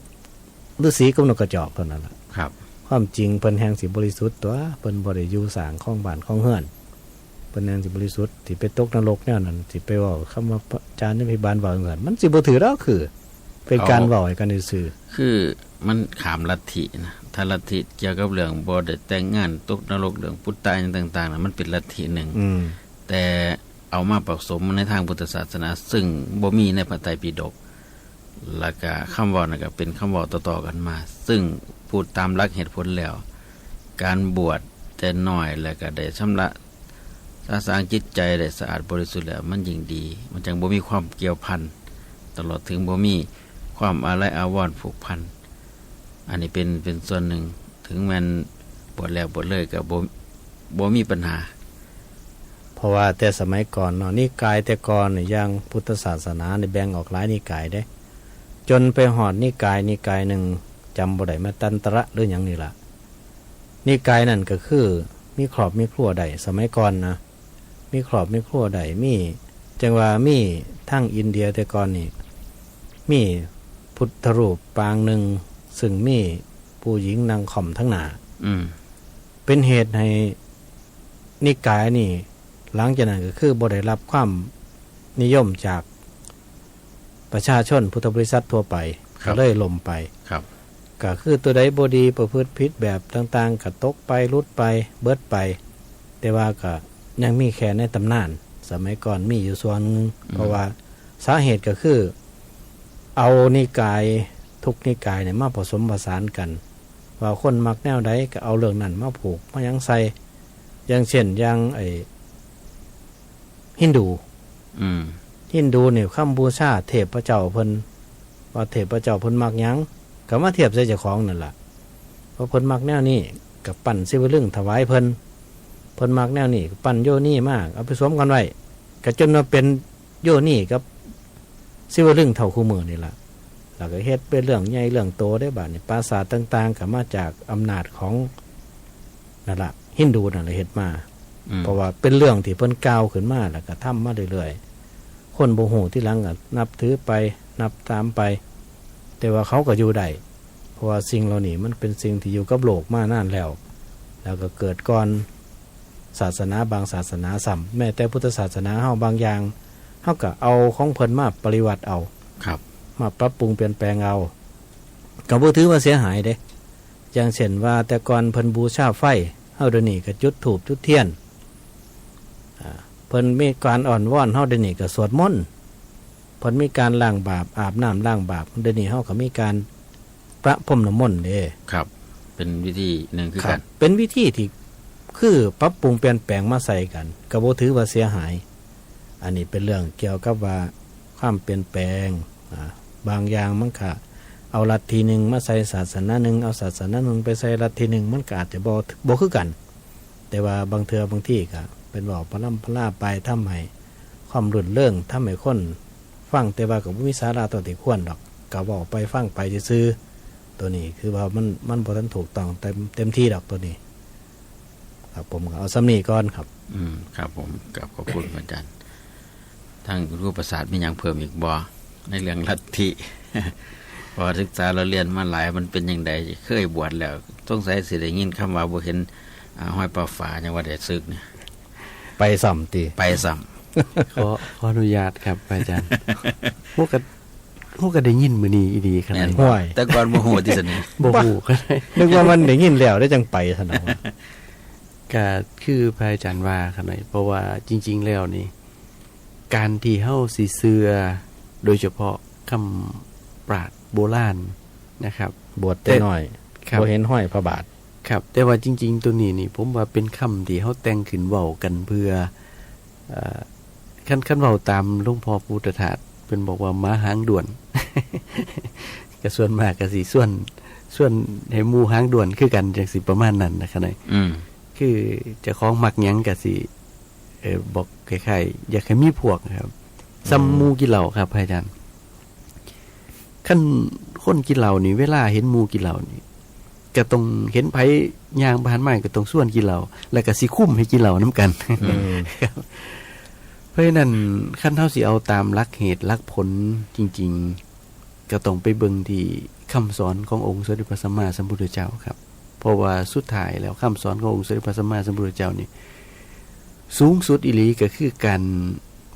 ฤๅษีกับนกกระจอกเท่านั้นล่ะ ครับ ความจริงเพิ่นแฮ่งสิบริสุทธิ์ตั๊ว เพิ่นบ่ได้อยู่สร้างครองบ้านครองเฮือน เพิ่นแฮ่งสิบริสุทธิ์ สิไปตกนรกแนวนั้น สิไปเว้าคำว่าพระจารย์ยมพิบาลเว้าจั่งซั้น มันสิบ่ถืกดอก คือ เป็นการ เอา เว้าให้กันซื่อๆ คือมันข้ามลัทธินะ ถ้าลัทธิเกี่ยวกับเรื่องบ่ได้แต่งงาน ตกนรก เรื่องปุตตะหยังต่างๆ น่ะ มันเป็นลัทธิหนึ่ง อืม แต่เอามาผสมในทางพุทธศาสนา ซึ่งบ่มีในพระไตรปิฎก แล้วก็คำเว้านั่นก็เป็นคำเว้าต่อๆ กันมา ซึ่งพูดตามหลักเหตุผลแล้ว การบวชแต่น้อยแล้วก็ได้ชำระสะสางจิตใจได้สะอาดบริสุทธิ์แล้ว มันยิ่งดี มันจั่งบ่มีความเกี่ยวพัน ตลอดถึงบ่มีความอาลัยอาวรณ์ผูกพัน อันนี้เป็น เป็นส่วนหนึ่ง ถึงแม่นบวชแล้วบวชเลยก็บ่ บ่มีปัญหา เพราะว่าแต่สมัยก่อนเนาะ นิกายแต่ก่อนนี่ อย่างพุทธศาสนานี่แบ่งออกหลายนิกายเด้ จนไปฮอดนิกาย นิกายหนึ่ง จำบ่ได้ แม่ตันตระหรือหยังนี่ล่ะ นิกายนั่นก็คือมีครอบมีครัวได้ สมัยก่อนนะ มีครอบมีครัวได้ มี จั่งว่ามีทางอินเดียแต่ก่อนนี่ มีพุทธรูปปางหนึ่ง ซึ่งมีผู้หญิงนั่งค่อมทั้งหน้า อืม เป็นเหตุให้นิกายนี่ หลังจากนั้นก็คือบ่ได้รับความนิยมจากประชาชนพุทธบริษัททั่วไป ครับ ก็เลยล่มไป ครับ ก็คือตัวใดบ่ดีประพฤติผิดแบบต่างๆ ก็ตกไป หลุดไป เบิดไป แต่ว่าก็ยังมีแค่ในตำนาน สมัยก่อนมีอยู่ส่วนหนึ่ง อืม เพราะว่าสาเหตุก็คือ เอานิกายทุกนิกายเนี่ยมาผสมผสานกัน ว่าคนมักแนวใดก็เอาเรื่องนั้นมาผูกมาหยังใส่ อย่างเช่น อย่างไอ้ฮินดู อืม ฮินดูนี่คำบูชาเทพเจ้าเพิ่น ว่าเทพเจ้าเพิ่นมักหยัง ก็มาเทียบใส่เจ้าของนั่นล่ะ ว่าเพิ่นมักแนวนี้ ก็ปั้นศิวลึงถวายเพิ่น เพิ่นมักแนวนี้ ก็ปั้นโยนีมา เอาไปสวมกันไว้ ก็จนมาเป็นโยนีกับศิวลึงเท่าคู่มื้อนี่ล่ะ แล้วก็เฮ็ดเป็นเรื่องใหญ่เรื่องโตได้บาดนี้ ปราสาทต่างๆ ก็มาจากอำนาจของ นั่นล่ะ ฮินดูนั่นล่ะเฮ็ดมา อืม เพราะว่าเป็นเรื่องที่เพิ่นกล่าวขึ้นมา แล้วก็ทำมาเรื่อยๆ คนบ่ฮู้ทีหลังก็นับถือไป นับตามไป แต่ว่าเขาก็อยู่ได้ เพราะว่าสิ่งเหล่านี้มันเป็นสิ่งที่อยู่กับโลกมานานแล้ว แล้วก็เกิดก่อนศาสนาบางศาสนาซ้ำ แม้แต่พุทธศาสนาเฮาบางอย่าง เฮาก็เอาของเพิ่นมาปฏิวัติเอา ครับ มาปรับปรุงเปลี่ยนแปลงเอา ก็บ่ถือว่าเสียหายเด้ อย่างเช่นว่าแต่ก่อนเพิ่นบูชาไฟ เฮาเดี๋ยวนี้ก็จุดธูปจุดเทียน อ่า เพิ่นมีการอ้อนวอน เฮาเดี๋ยวนี้ก็สวดมนต์ เพิ่นมีการล้างบาป อาบน้ำล้างบาป เดี๋ยวนี้เฮาก็มีการประพรมน้ำมนต์เด้ ครับ เป็นวิธีหนึ่งคือ ครับ กัน เป็นวิธีที่คือปรับปรุงเปลี่ยนแปลงมาใส่กัน ก็บ่ถือว่าเสียหาย อันนี้เป็นเรื่องเกี่ยวกับว่าความเปลี่ยนแปลง อ่า บางอย่างมันก็เอาลัทธิหนึ่งมาใส่ศาสนาหนึ่ง เอาศาสนาหนึ่งไปใส่ลัทธิหนึ่ง มันก็อาจจะบ่ บ่คือกัน แต่ว่าบางเทื่อบางทีก็เป็นเว้าพะล่ำพะลาไป ทำให้ความรื่นเริง ทำให้คนฟัง แต่ว่าก็บ่มีสาระเท่าที่ควรดอก ก็เว้าไปฟังไปซื่อๆ ตัวนี้คือว่ามัน มันบ่ทันถูกต้องเต็ม เต็มที่ดอกตัวนี้ ครับ ผมก็เอาส่ำนี้ก่อนครับ อืม ครับผม ครับ ขอบคุณอาจารย์ ทางครูประสาทมีหยังเพิ่มอีกบ่ ในเรื่องลัทธิ เพราะว่าศึกษาเราเรียนมาหลาย มันเป็นจั่งใด เคยบวชแล้ว สงสัยสิได้ยินคำว่าบ่เห็น อ่า ฮอยผ้าฝา หยังว่าได้สึกเนี่ย ไปซ้ำติ ไปซ้ำ ขอ ขออนุญาตครับ พระอาจารย์ พวกกะ พวกกะได้ยินมื้อนี้อีหลีครับ แม่น ห้วย แต่ก่อนบ่ฮู้ติสนิท บ่ฮู้ครับ นึกว่ามันได้ยินแล้ว ได้จั่งไปซั่นเนาะ กะคือพระอาจารย์ว่าครับ เพราะว่าจริงๆแล้วนี่ การที่เฮาสิเชื่อ โดยเฉพาะคำปราชญ์โบราณนะครับ บวชแต่น้อย ครับ บ่เห็นฮอยพระบาท ครับ แต่ว่าจริงๆ ตัวนี้นี่ ผมว่าเป็นคำที่เฮาแต่งขึ้นเว้ากันเพื่อ เอ่อ คัน คันเว้าตามหลวงพ่อพุทธทาส เพิ่นบอกว่าหมาหางด้วน ก็ส่วนมากก็สิชวน ชวนให้หมู่หางด้วนคือกัน จั่งซี้ ประมาณนั้นนะครับ อืม คือเจ้าของมักหยังก็สิ เอ่อ บอกคล้ายๆ อยากให้มีพวกครับ อืม ส่ำหมู่กินเหล้าครับ พระอาจารย์ คันคนกินเหล้านี่ เวลาเห็นหมู่กินเหล้านี่ ก็ต้องเห็นไผย่างผ่านมาก็ต้องชวนกินเหล้า แล้วก็สิคุมให้กินเหล้านำกัน อืม ครับ เพราะฉะนั้น คันเฮาสิเอาตามหลักเหตุหลักผลจริงๆ ก็ต้องไปเบิ่งที่คำสอนขององค์สมเด็จพระสัมมาสัมพุทธเจ้าครับ เพราะว่าสุดท้ายแล้วคำสอนขององค์สมเด็จพระสัมมาสัมพุทธเจ้านี่ สูงสุดอีหลีก็คือการ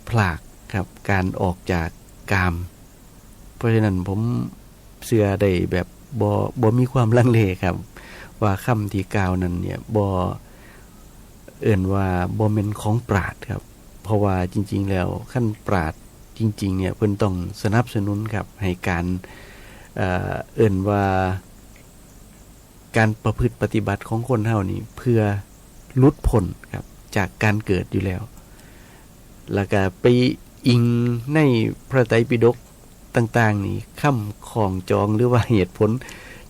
พรากครับ การออกจากกาม เพราะฉะนั้นผมเชื่อได้แบบบ่ บ่มีความลังเลครับ ว่าคำที่กล่าวนั้นเนี่ย บ่ เอิ้นว่าบ่แม่นของปราชญ์ครับ เพราะว่าจริงๆแล้วคันปราชญ์จริงๆเนี่ย เพิ่นต้องสนับสนุนครับ ให้การ เอ่อ เอิ้นว่า การประพฤติปฏิบัติของคนเฮานี่ เพื่อหลุดพ้นครับ จากการเกิดอยู่แล้ว แล้วก็ไปอิงในพระไตรปิฎกต่างๆนี่ คำคล้องจองหรือว่าเหตุผล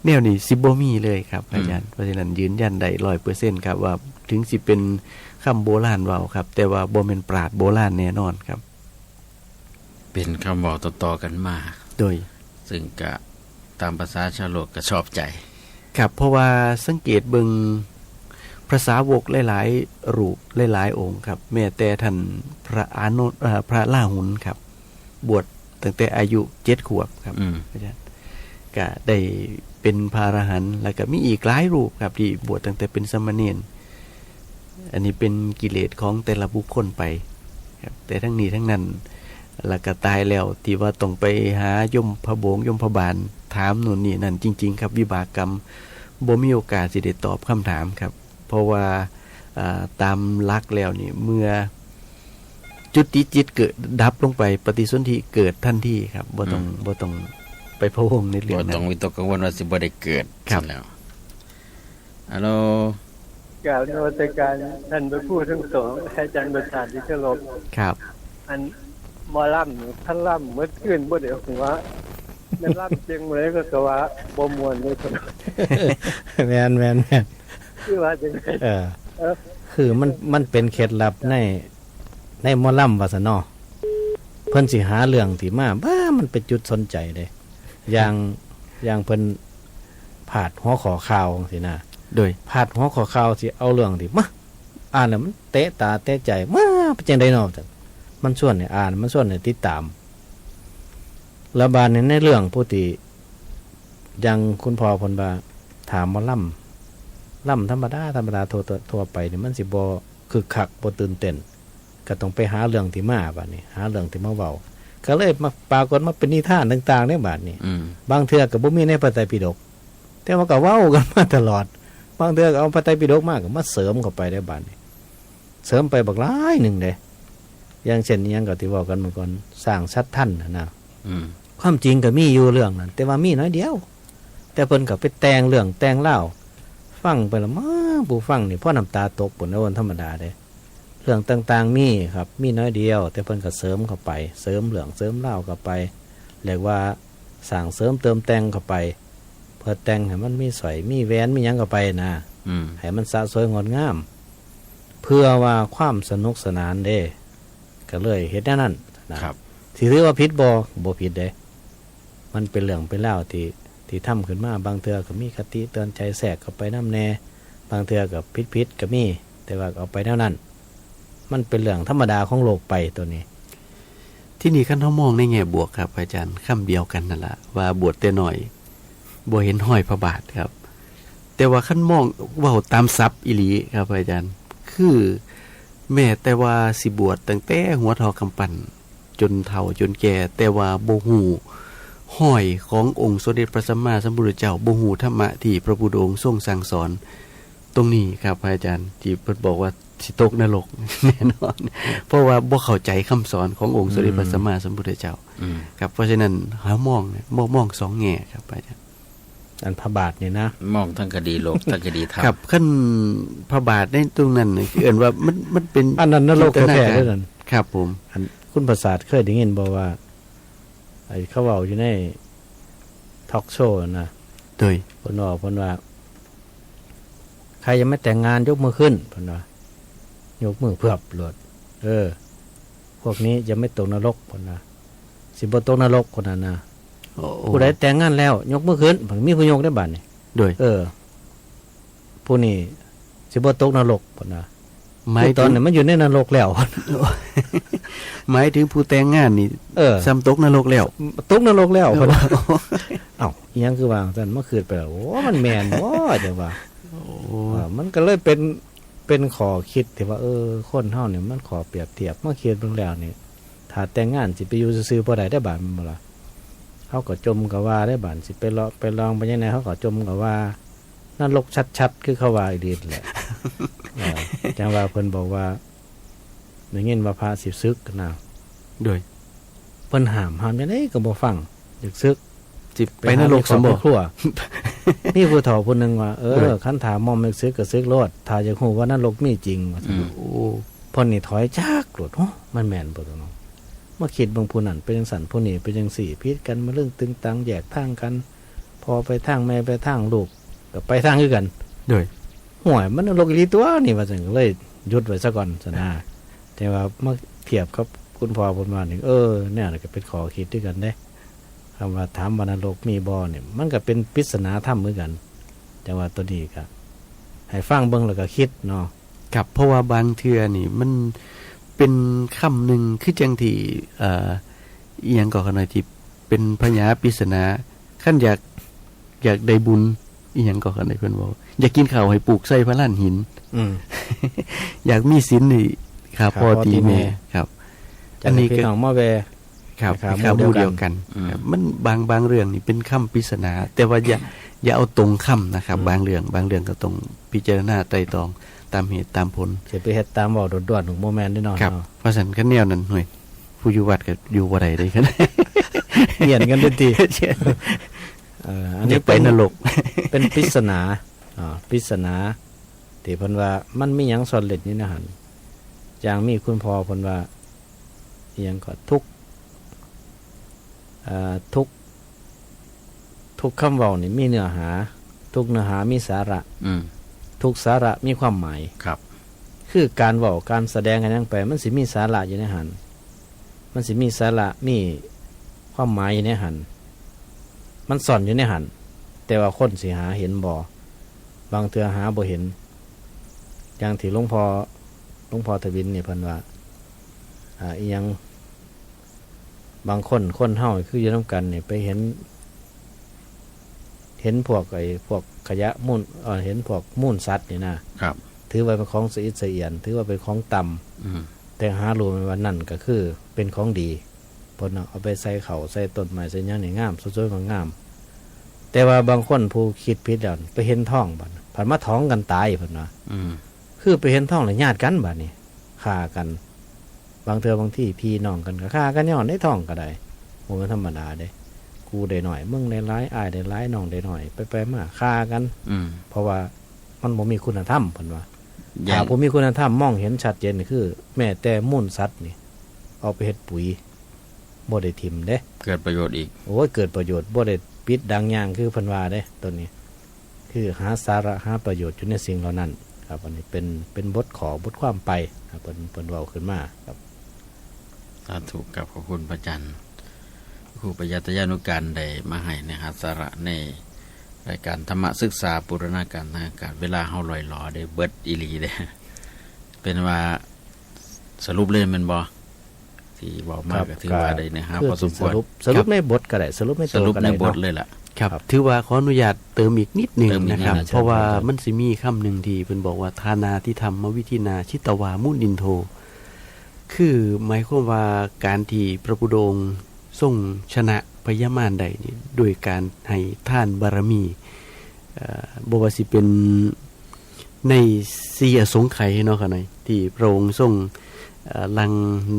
แนวนี้สิบ่มีเลยครับ อืม อาจารย์ เพราะฉะนั้นยืนยันได้ร้อยเปอร์เซ็นต์ครับ ว่าถึงสิเป็นคำโบราณเว้าครับ แต่ว่าบ่แม่นปราชญ์โบราณแน่นอนครับ เป็นคำเว้าต่อๆกันมา โดย ซึ่งก็ตามภาษาชาวโลกก็ชอบใจ ครับ เพราะว่าสังเกตเบิ่งพระสาวกหลายๆรูปหลายๆองค์ครับ แม้แต่ท่านพระอานนท์ เอ่อ พระลาหุลครับ บวชตั้งแต่อายุเจ็ดขวบครับ อืม อาจารย์ ก็ได้เป็นพระอรหันต์ แล้วก็มีอีกหลายรูปครับ ที่บวชตั้งแต่เป็นสามเณร อันนี้เป็นกิเลสของแต่ละบุคคลไปครับ แต่ทั้งนี้ทั้งนั้น แล้วก็ตายแล้วที่ว่าต้องไปหายมพะโบงยมพบาล ถามโน่นนี่นั่น จริงๆครับ วิบากกรรมบ่มีโอกาสสิได้ตอบคำถามครับ เพราะว่า อ่า ตามหลักแล้วนี่ เมื่อจุติจิตเกิดดับลงไป ปฏิสนธิเกิดทันทีครับ บ่ต้อง อืม บ่ต้องไปพะวงในเรื่องนั้น บ่ต้องวิตกกังวลว่าสิบ่ได้เกิด ครับ ซั่นแล้ว ฮัลโหล กราบนมัสการท่านพระครูทั้งสอง อาจารย์ประสาทที่เคารพ ครับ อันหมอลำนี่ คันลำเมื่อคืนบ่ได้หัว แม่นลำเจียงเมื่อใดก็กะว่าบ่ม่วนเลย แม่น แม่น แม่น คือว่าจั่งใด เออ เออ คือมัน มันเป็นเคล็ดลับใน ในหมอลำว่าซั่นเนาะ เพิ่นสิหาเรื่องที่มา บ้า มันเป็นจุดสนใจเด้ อย่าง อย่างเพิ่นพาดหัวข้อข่าวจั่งซี้นะ โดย พาดหัวข้อข่าวสิเอาเรื่องที่ มา อ่านแล้วมันเตะตาเตะใจ มา เป็นจั่งใดเนาะ มันชวนให้อ่าน มันชวนให้ติดตาม แล้วบาดนี้ในเรื่องผู้ที่ อย่างคุณพ่อเพิ่นว่า ถามว่าลำ ลำธรรมดา ธรรมดาทั่ว ทั่วไปนี่มันสิบ่คึกคัก บ่ตื่นเต้น ก็ต้องไปหาเรื่องที่มาบาดนี้ หาเรื่องที่มาเว้า ก็เลยมาปรากฏมาเป็นนิทานต่างๆในบาดนี้ อืม บางเทื่อก็บ่มีในพระไตรปิฎก แต่ว่าก็เว้ากันมาตลอด บางเทื่อก็เอาพระไตรปิฎกมาก็มาเสริมเข้าไปได้บาดนี้ เสริมไปบักหลายหนึ่งเด้ อย่างเช่นอิหยังก็ที่เว้ากันเมื่อก่อน สร้างสัตว์ทันน่ะนะ อืม ความจริงก็มีอยู่เรื่องนั้น แต่ว่ามีน้อยเดียว แต่เพิ่นก็ไปแต่งเรื่องแต่งราว ฟังไปละมา ผู้ฟังนี่พอน้ำตาตกพู้นเด้อ บ่ธรรมดาเด้ เรื่องต่างๆมีครับ มีน้อยเดียว แต่เพิ่นก็เสริมเข้าไป เสริมเรื่องเสริมราวเข้าไป เรียกว่าสร้างเสริมเติมแต่งเข้าไป เพื่อแต่งให้มันมีสร้อย มีแหวน มีหยังเข้าไปนะ อืม ให้มันสะสวยงดงาม เพื่อว่าความสนุกสนานเด้ ก็เลยเฮ็ดแนวนั้นนะ ครับ สิถือว่าผิดบ่ บ่ผิดเด้ มันเป็นเรื่องเป็นราวที่ ที่ทำขึ้นมา บางเทื่อก็มีคติเตือนใจแทรกเข้าไปนำแหน่ บางเทื่อก็ผิดๆก็มี แต่ว่าเอาไปแนวนั้น มันเป็นเรื่องธรรมดาของโลกไปตัวนี้ ที่นี่คันเฮามองในแง่บวกครับอาจารย์ คำเดียวกันนั่นล่ะ ว่าบวชแต่น้อย บ่เห็นฮอยพระบาทครับ แต่ว่าคันมองเว้าตามศัพท์อีหลีครับอาจารย์ คือแม้แต่ว่าสิบวชตั้งแต่หัวเฒ่ากำปั้น จนเฒ่าจนแก่ แต่ว่าบ่ฮู้ฮอยขององค์สมเด็จพระสัมมาสัมพุทธเจ้า บ่ฮู้ธรรมะที่พระพุทธองค์ทรงสั่งสอน ตรงนี้ครับพระอาจารย์ ที่เพิ่นบอกว่าสิตกนรก แน่นอน เพราะว่าบ่เข้าใจคำสอนขององค์สมเด็จพระสัมมาสัมพุทธเจ้า อืม ครับ เพราะฉะนั้นเฮามองเนี่ย มอง มองสองแง่ครับพระอาจารย์ อันพระบาทนี่นะ มองทั้งคดีโลก ทั้งคดีธรรม ครับ คันพระบาทในตรงนั้นน่ะ เอิ้นว่ามัน มันเป็น อันนั้นนรก จินตนาการ แท้ๆ เด้อนั่น ครับผม อันคุณประสาทเคยได้ยินบ่ว่า ไอ้เขาเว้าอยู่ในทอล์กโชว์นะ โดย เพิ่นเว้า เพิ่นว่า ใครยังไม่แต่งงานยกมือขึ้น เพิ่นว่า ยกมือเพือบโลด เออ พวกนี้จะไม่ตกนรก เพิ่นว่า สิบ่ตกนรก คนนั้นนะ โอ้ ผู้ใดแต่งงานแล้ว ยกมือขึ้น เพิ่นมีผู้ยกได้บาดนี้ โดย เออ ผู้นี้สิบ่ตกนรก เพิ่นว่า หมายถึง คือตอนนี้มันอยู่ในนรกแล้ว หมายถึงผู้แต่งงานนี่ เออ ซ้ำตกนรกแล้ว ตกนรกแล้ว โอ้ เพิ่นว่า เอ้า อีหยังคือว่าจั่งซั่น มาคิดไปแล้ว โอ้ มันแม่นบ่ จั่งว่า โอ้ อ่า มันก็เลยเป็น เป็นข้อคิดที่ว่า เออ คนเฮานี่มันข้อเปรียบเทียบ มาคิดเบิ่งแล้วนี่ ถ้าแต่งงานสิไปอยู่ซื่อๆบ่ได้เด้อบาด แม่นบ่ล่ะ เขาก็จ่มก็ว่าเด้อบาด สิไปเลาะไปลองไปจั่งใด เขาก็จ่มก็ว่า นรกชัดๆ คือเขาว่าอีหลีนั่นแหละ เออ จั่งว่าเพิ่นบอกว่า ได้ยินว่าพระสิสึกนะ โดย เพิ่นห้าม ห้ามจั่งใดก็บ่ฟัง อยากสึก สิไปนรก ไปหามีครอบ ซั่นบ่ มีครัว มีผู้เฒ่าผู้หนึ่งว่า เออ โดย คันถ้าม่อมอยากสึกก็สึกโลด ถ้าอยากฮู้ว่านรกมีจริง ว่าซั่น อืม โอ้ เพิ่นนี่ถอยจากโลด โอ้ มันแม่นบ่ตัวเนาะ มาคิดเบิ่ง ผู้นั้นเป็นจั่งซั่น ผู้นี้เป็นจั่งซี่ ผิดกันมาเรื่องตึงตัง แยกทางกัน พ่อไปทาง แม่ไปทาง ลูกก็ไปทางคือกัน โดย ห่วย มันนรกอีหลีตัวนี่ ว่าซั่น ก็เลยหยุดไว้ซะก่อนซั่นนะ แต่ว่ามาเทียบกับคุณพ่อเพิ่นว่านี่ เออ แนวนี้ก็เป็นข้อคิดคือกันเด้ คำว่าถามว่านรกมีบ่เนี่ย มันก็เป็นปริศนาธรรมคือกัน แต่ว่าตัวนี้ก็ให้ฟังเบิ่งแล้วก็คิดเนาะ ครับ เพราะว่าบางเทื่อนี่มันเป็นคำหนึ่ง คือจั่งที่ เอ่อ อิหยังก็ขนาดที่เป็นพญาปริศนา คันอยาก อยากได้บุญ อิหยังก็ขนาดเพิ่นเว้า อยากกินข้าวให้ปลูกใส่พะลานหิน อืม อยากมีศีลนี่ ข้าพ่อ ข้าพ่อ ตี ตีแม่ แม่ ครับ อยากให้ อันนี้ก็ พี่น้องมาแวะ ครับ ให้ข้า ให้ข้าหมู่ หมู่เดียวกัน เดียวกัน อืม ครับ มันบาง บางเรื่องนี่เป็นคำปริศนา แต่ว่าอย่า อย่าเอาตรงคำนะครับ อืม บางเรื่อง บางเรื่องก็ต้องพิจารณาไตร่ตรองตามเหตุตามผล สิไปเฮ็ดตามเว้าด่วนๆ บ่แม่นเด้เนาะ ครับ เนาะ เพราะฉะนั้นคันแนวนั้น ห่วย ผู้อยู่วัดก็อยู่บ่ได้เด้ เบียดกันเด้อติ เออ อันนี้ จะไป เป็น นรก เป็นปริศนา อ่า ปริศนา ที่เพิ่นว่ามันมีหยังซ่อนเร้นอยู่ในหั่น อย่างมีคุณพ่อเพิ่นว่า อิหยังก็ทุก เอ่อ ทุก ทุกคำเว้านี่มีเนื้อหา ทุกเนื้อหามีสาระ อืม ทุกสาระมีความหมาย ครับ คือการเว้า การแสดง การหยังไป มันสิมีสาระอยู่ในหั่น มันสิมีสาระ มีความหมายอยู่ในหั่น มันซ่อนอยู่ในหั่น แต่ว่าคนสิหาเห็นบ่ บางเทื่อหาบ่เห็น อย่างที่หลวงพ่อ หลวงพ่อทวินนี่เพิ่นว่า อ่า อิหยัง บางคน คนเฮาคืออยู่นำกันนี่ไปเห็น เห็นพวกไอ้พวกขยะมูล เอ่อ เห็นพวกมูลสัตว์นี่นะ ครับ ถือว่าเป็นของสะอิดสะเอียน ถือว่าเป็นของต่ำ อืม แต่หารู้ไหมว่านั่นก็คือเป็นของดี เพิ่นเอาไปใส่ข้าว ใส่ต้นไม้ ใส่หยังนี่งาม สวยๆ งามๆ แต่ว่าบางคนผู้คิดผิดแล้ว ไปเห็นทองบัด ผัดมาถองกันตาย เพิ่นว่า อืม คือไปเห็นทองแล้วญาติกันบัดนี้ ฆ่ากัน บางเทื่อบางทีพี่น้องกันก็ฆ่ากันย้อนในทองก็ได้ บ่แม่นธรรมดาเด้ กูได้น้อย มึงได้หลาย อ้ายได้หลาย น้องได้น้อย ไปๆ มาฆ่ากัน อืม เพราะว่ามันบ่มีคุณธรรม เพิ่นว่า อย่าง ถ้าผู้มีคุณธรรมมองเห็นชัดเจนนี่คือ แม้แต่มูลสัตว์นี่ เอาไปเฮ็ดปุ๋ย บ่ได้ถิ่มเด้ เกิดประโยชน์อีก โอ้ย เกิดประโยชน์ บ่ได้ปิดดังย่างคือเพิ่นว่าเด้ ตัวนี้ คือหาสาระ หาประโยชน์อยู่ในสิ่งเหล่านั้นครับ อันนี้เป็น เป็นบทข้อ บทความไปครับ เพิ่น เพิ่นเว้าขึ้นมาครับ สาธุครับ ขอบคุณพระอาจารย์ ครูปยัตยานุการได้มาให้เนื้อหาสาระในรายการธรรมศึกษาบูรณาการทางอากาศ เวลาเฮาล่อยหลอได้เบิดอีหลีเด้ เป็นว่าสรุปเลยแม่นบ่ ที่เว้ามา ครับ ก็ถือว่าได้เนื้อหา คือ พอสมควร สรุป สรุปในบทก็ได้ สรุปใน ส ตัว รุป ก็ ใน ได้ บท เนาะ เลยล่ะ ครับ ถือว่าขออนุญาตเติมอีกนิดหนึ่ง เติมอีกนิด นะครับ นะ เพราะว่า เชิญครับ มันสิมีคำหนึ่งที่เพิ่นบอกว่า ทานาทิธรรมวิธินา ชิตวามุนินโท คือหมายความว่าการที่พระพุทธองค์ทรงชนะพญามารได้นี่ โดยการให้ทานบารมี เอ่อ บ่ว่าสิเป็นในสี่อสงไขยเนาะครับเนาะ ที่พระองค์ทรง เอ่อ หลั่ง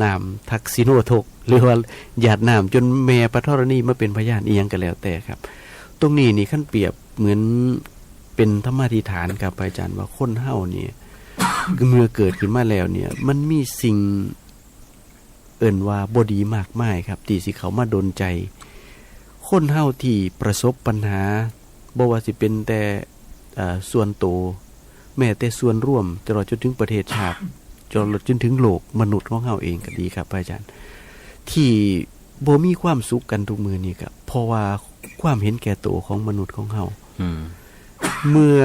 น้ำทักษิโณทก หรือว่าหยาดน้ำจนแม่พระธรณีมาเป็นพยานอีหยังก็แล้วแต่ครับ ตรงนี้นี่คันเปรียบเหมือนเป็นธรรมาธิฐานครับ พระอาจารย์ ว่าคนเฮาเนี่ย เมื่อเกิดขึ้นมาแล้วเนี่ย มันมีสิ่งเอิ้นว่าบ่ดีมากมายครับ ที่สิเข้ามาดลใจ คนเฮาที่ประสบปัญหา บ่ว่าสิเป็นแต่ เอ่อ ส่วนตัว แม้แต่ส่วนรวม ตลอดจนถึงประเทศชาติ ตลอดจนถึงโลกมนุษย์ของเฮาเองก็ดีครับ พระอาจารย์ ที่บ่มีความสุขกันทุกมื้อนี้ครับ เพราะว่าความเห็นแก่ตัวของมนุษย์ของเฮา อืม เมื่อ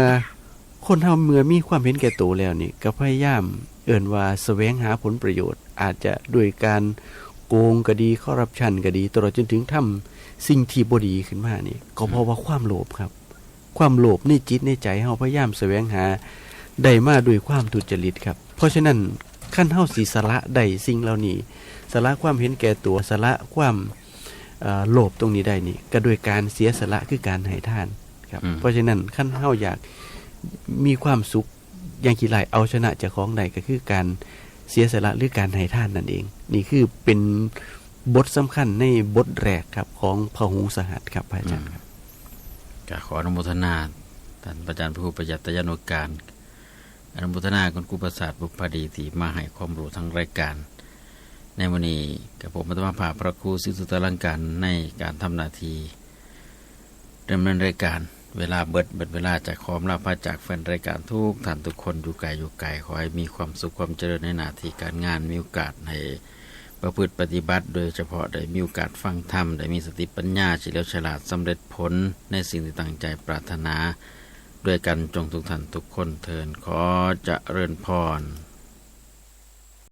คนเฮาเมื่อมีความเห็นแก่ตัวแล้วนี่ ก็พยายามเอิ้นว่าแสวงหาผลประโยชน์ อาจจะด้วยการโกงก็ดี คอร์รัปชันก็ดี ตลอดจนถึงทำสิ่งที่บ่ดีขึ้นมานี่ ก็เพราะว่าความโลภครับ ความโลภในจิตในใจเฮาพยายามแสวงหาได้มาด้วยความทุจริตครับ เพราะฉะนั้นคันเฮาสิสละได้สิ่งเหล่านี้ สละความเห็นแก่ตัว สละความ เอ่อ โลภตรงนี้ได้นี่ ก็ด้วยการเสียสละคือการให้ทานครับ อืม เพราะฉะนั้นคันเฮาอยากมีความสุขอย่างขี้ไล่เอาชนะเจ้าของได้ ก็คือการเสียสละหรือการให้ทานนั่นเอง นี่คือเป็นบทสำคัญในบทแรกครับ ของพหุงสหัสครับ พระอาจารย์ครับ ก็ขออนุโมทนาท่านพระอาจารย์พระครูประหยัตยานุการ อนุโมทนาคุณครูประสาทบุพพาดีที่มาให้ความรู้ทางรายการ ในมื้อนี้กับผมอาตมาภาพพระครูศรีสุตลังการในการทำหน้าที่ดำเนินรายการ เวลาเบิด เบิดเวลา จะขออำลาพระจากแฟนรายการทุกท่านทุกคน อยู่ไกลอยู่ไกล ขอให้มีความสุขความเจริญในหน้าที่การงาน มีโอกาสให้ประพฤติปฏิบัติ โดยเฉพาะได้มีโอกาสฟังธรรม ได้มีสติปัญญาเฉลียวฉลาด สำเร็จผลในสิ่งที่ตั้งใจปรารถนา ด้วยกันจงทุกท่านทุกคนเทอญ ขอเจริญพร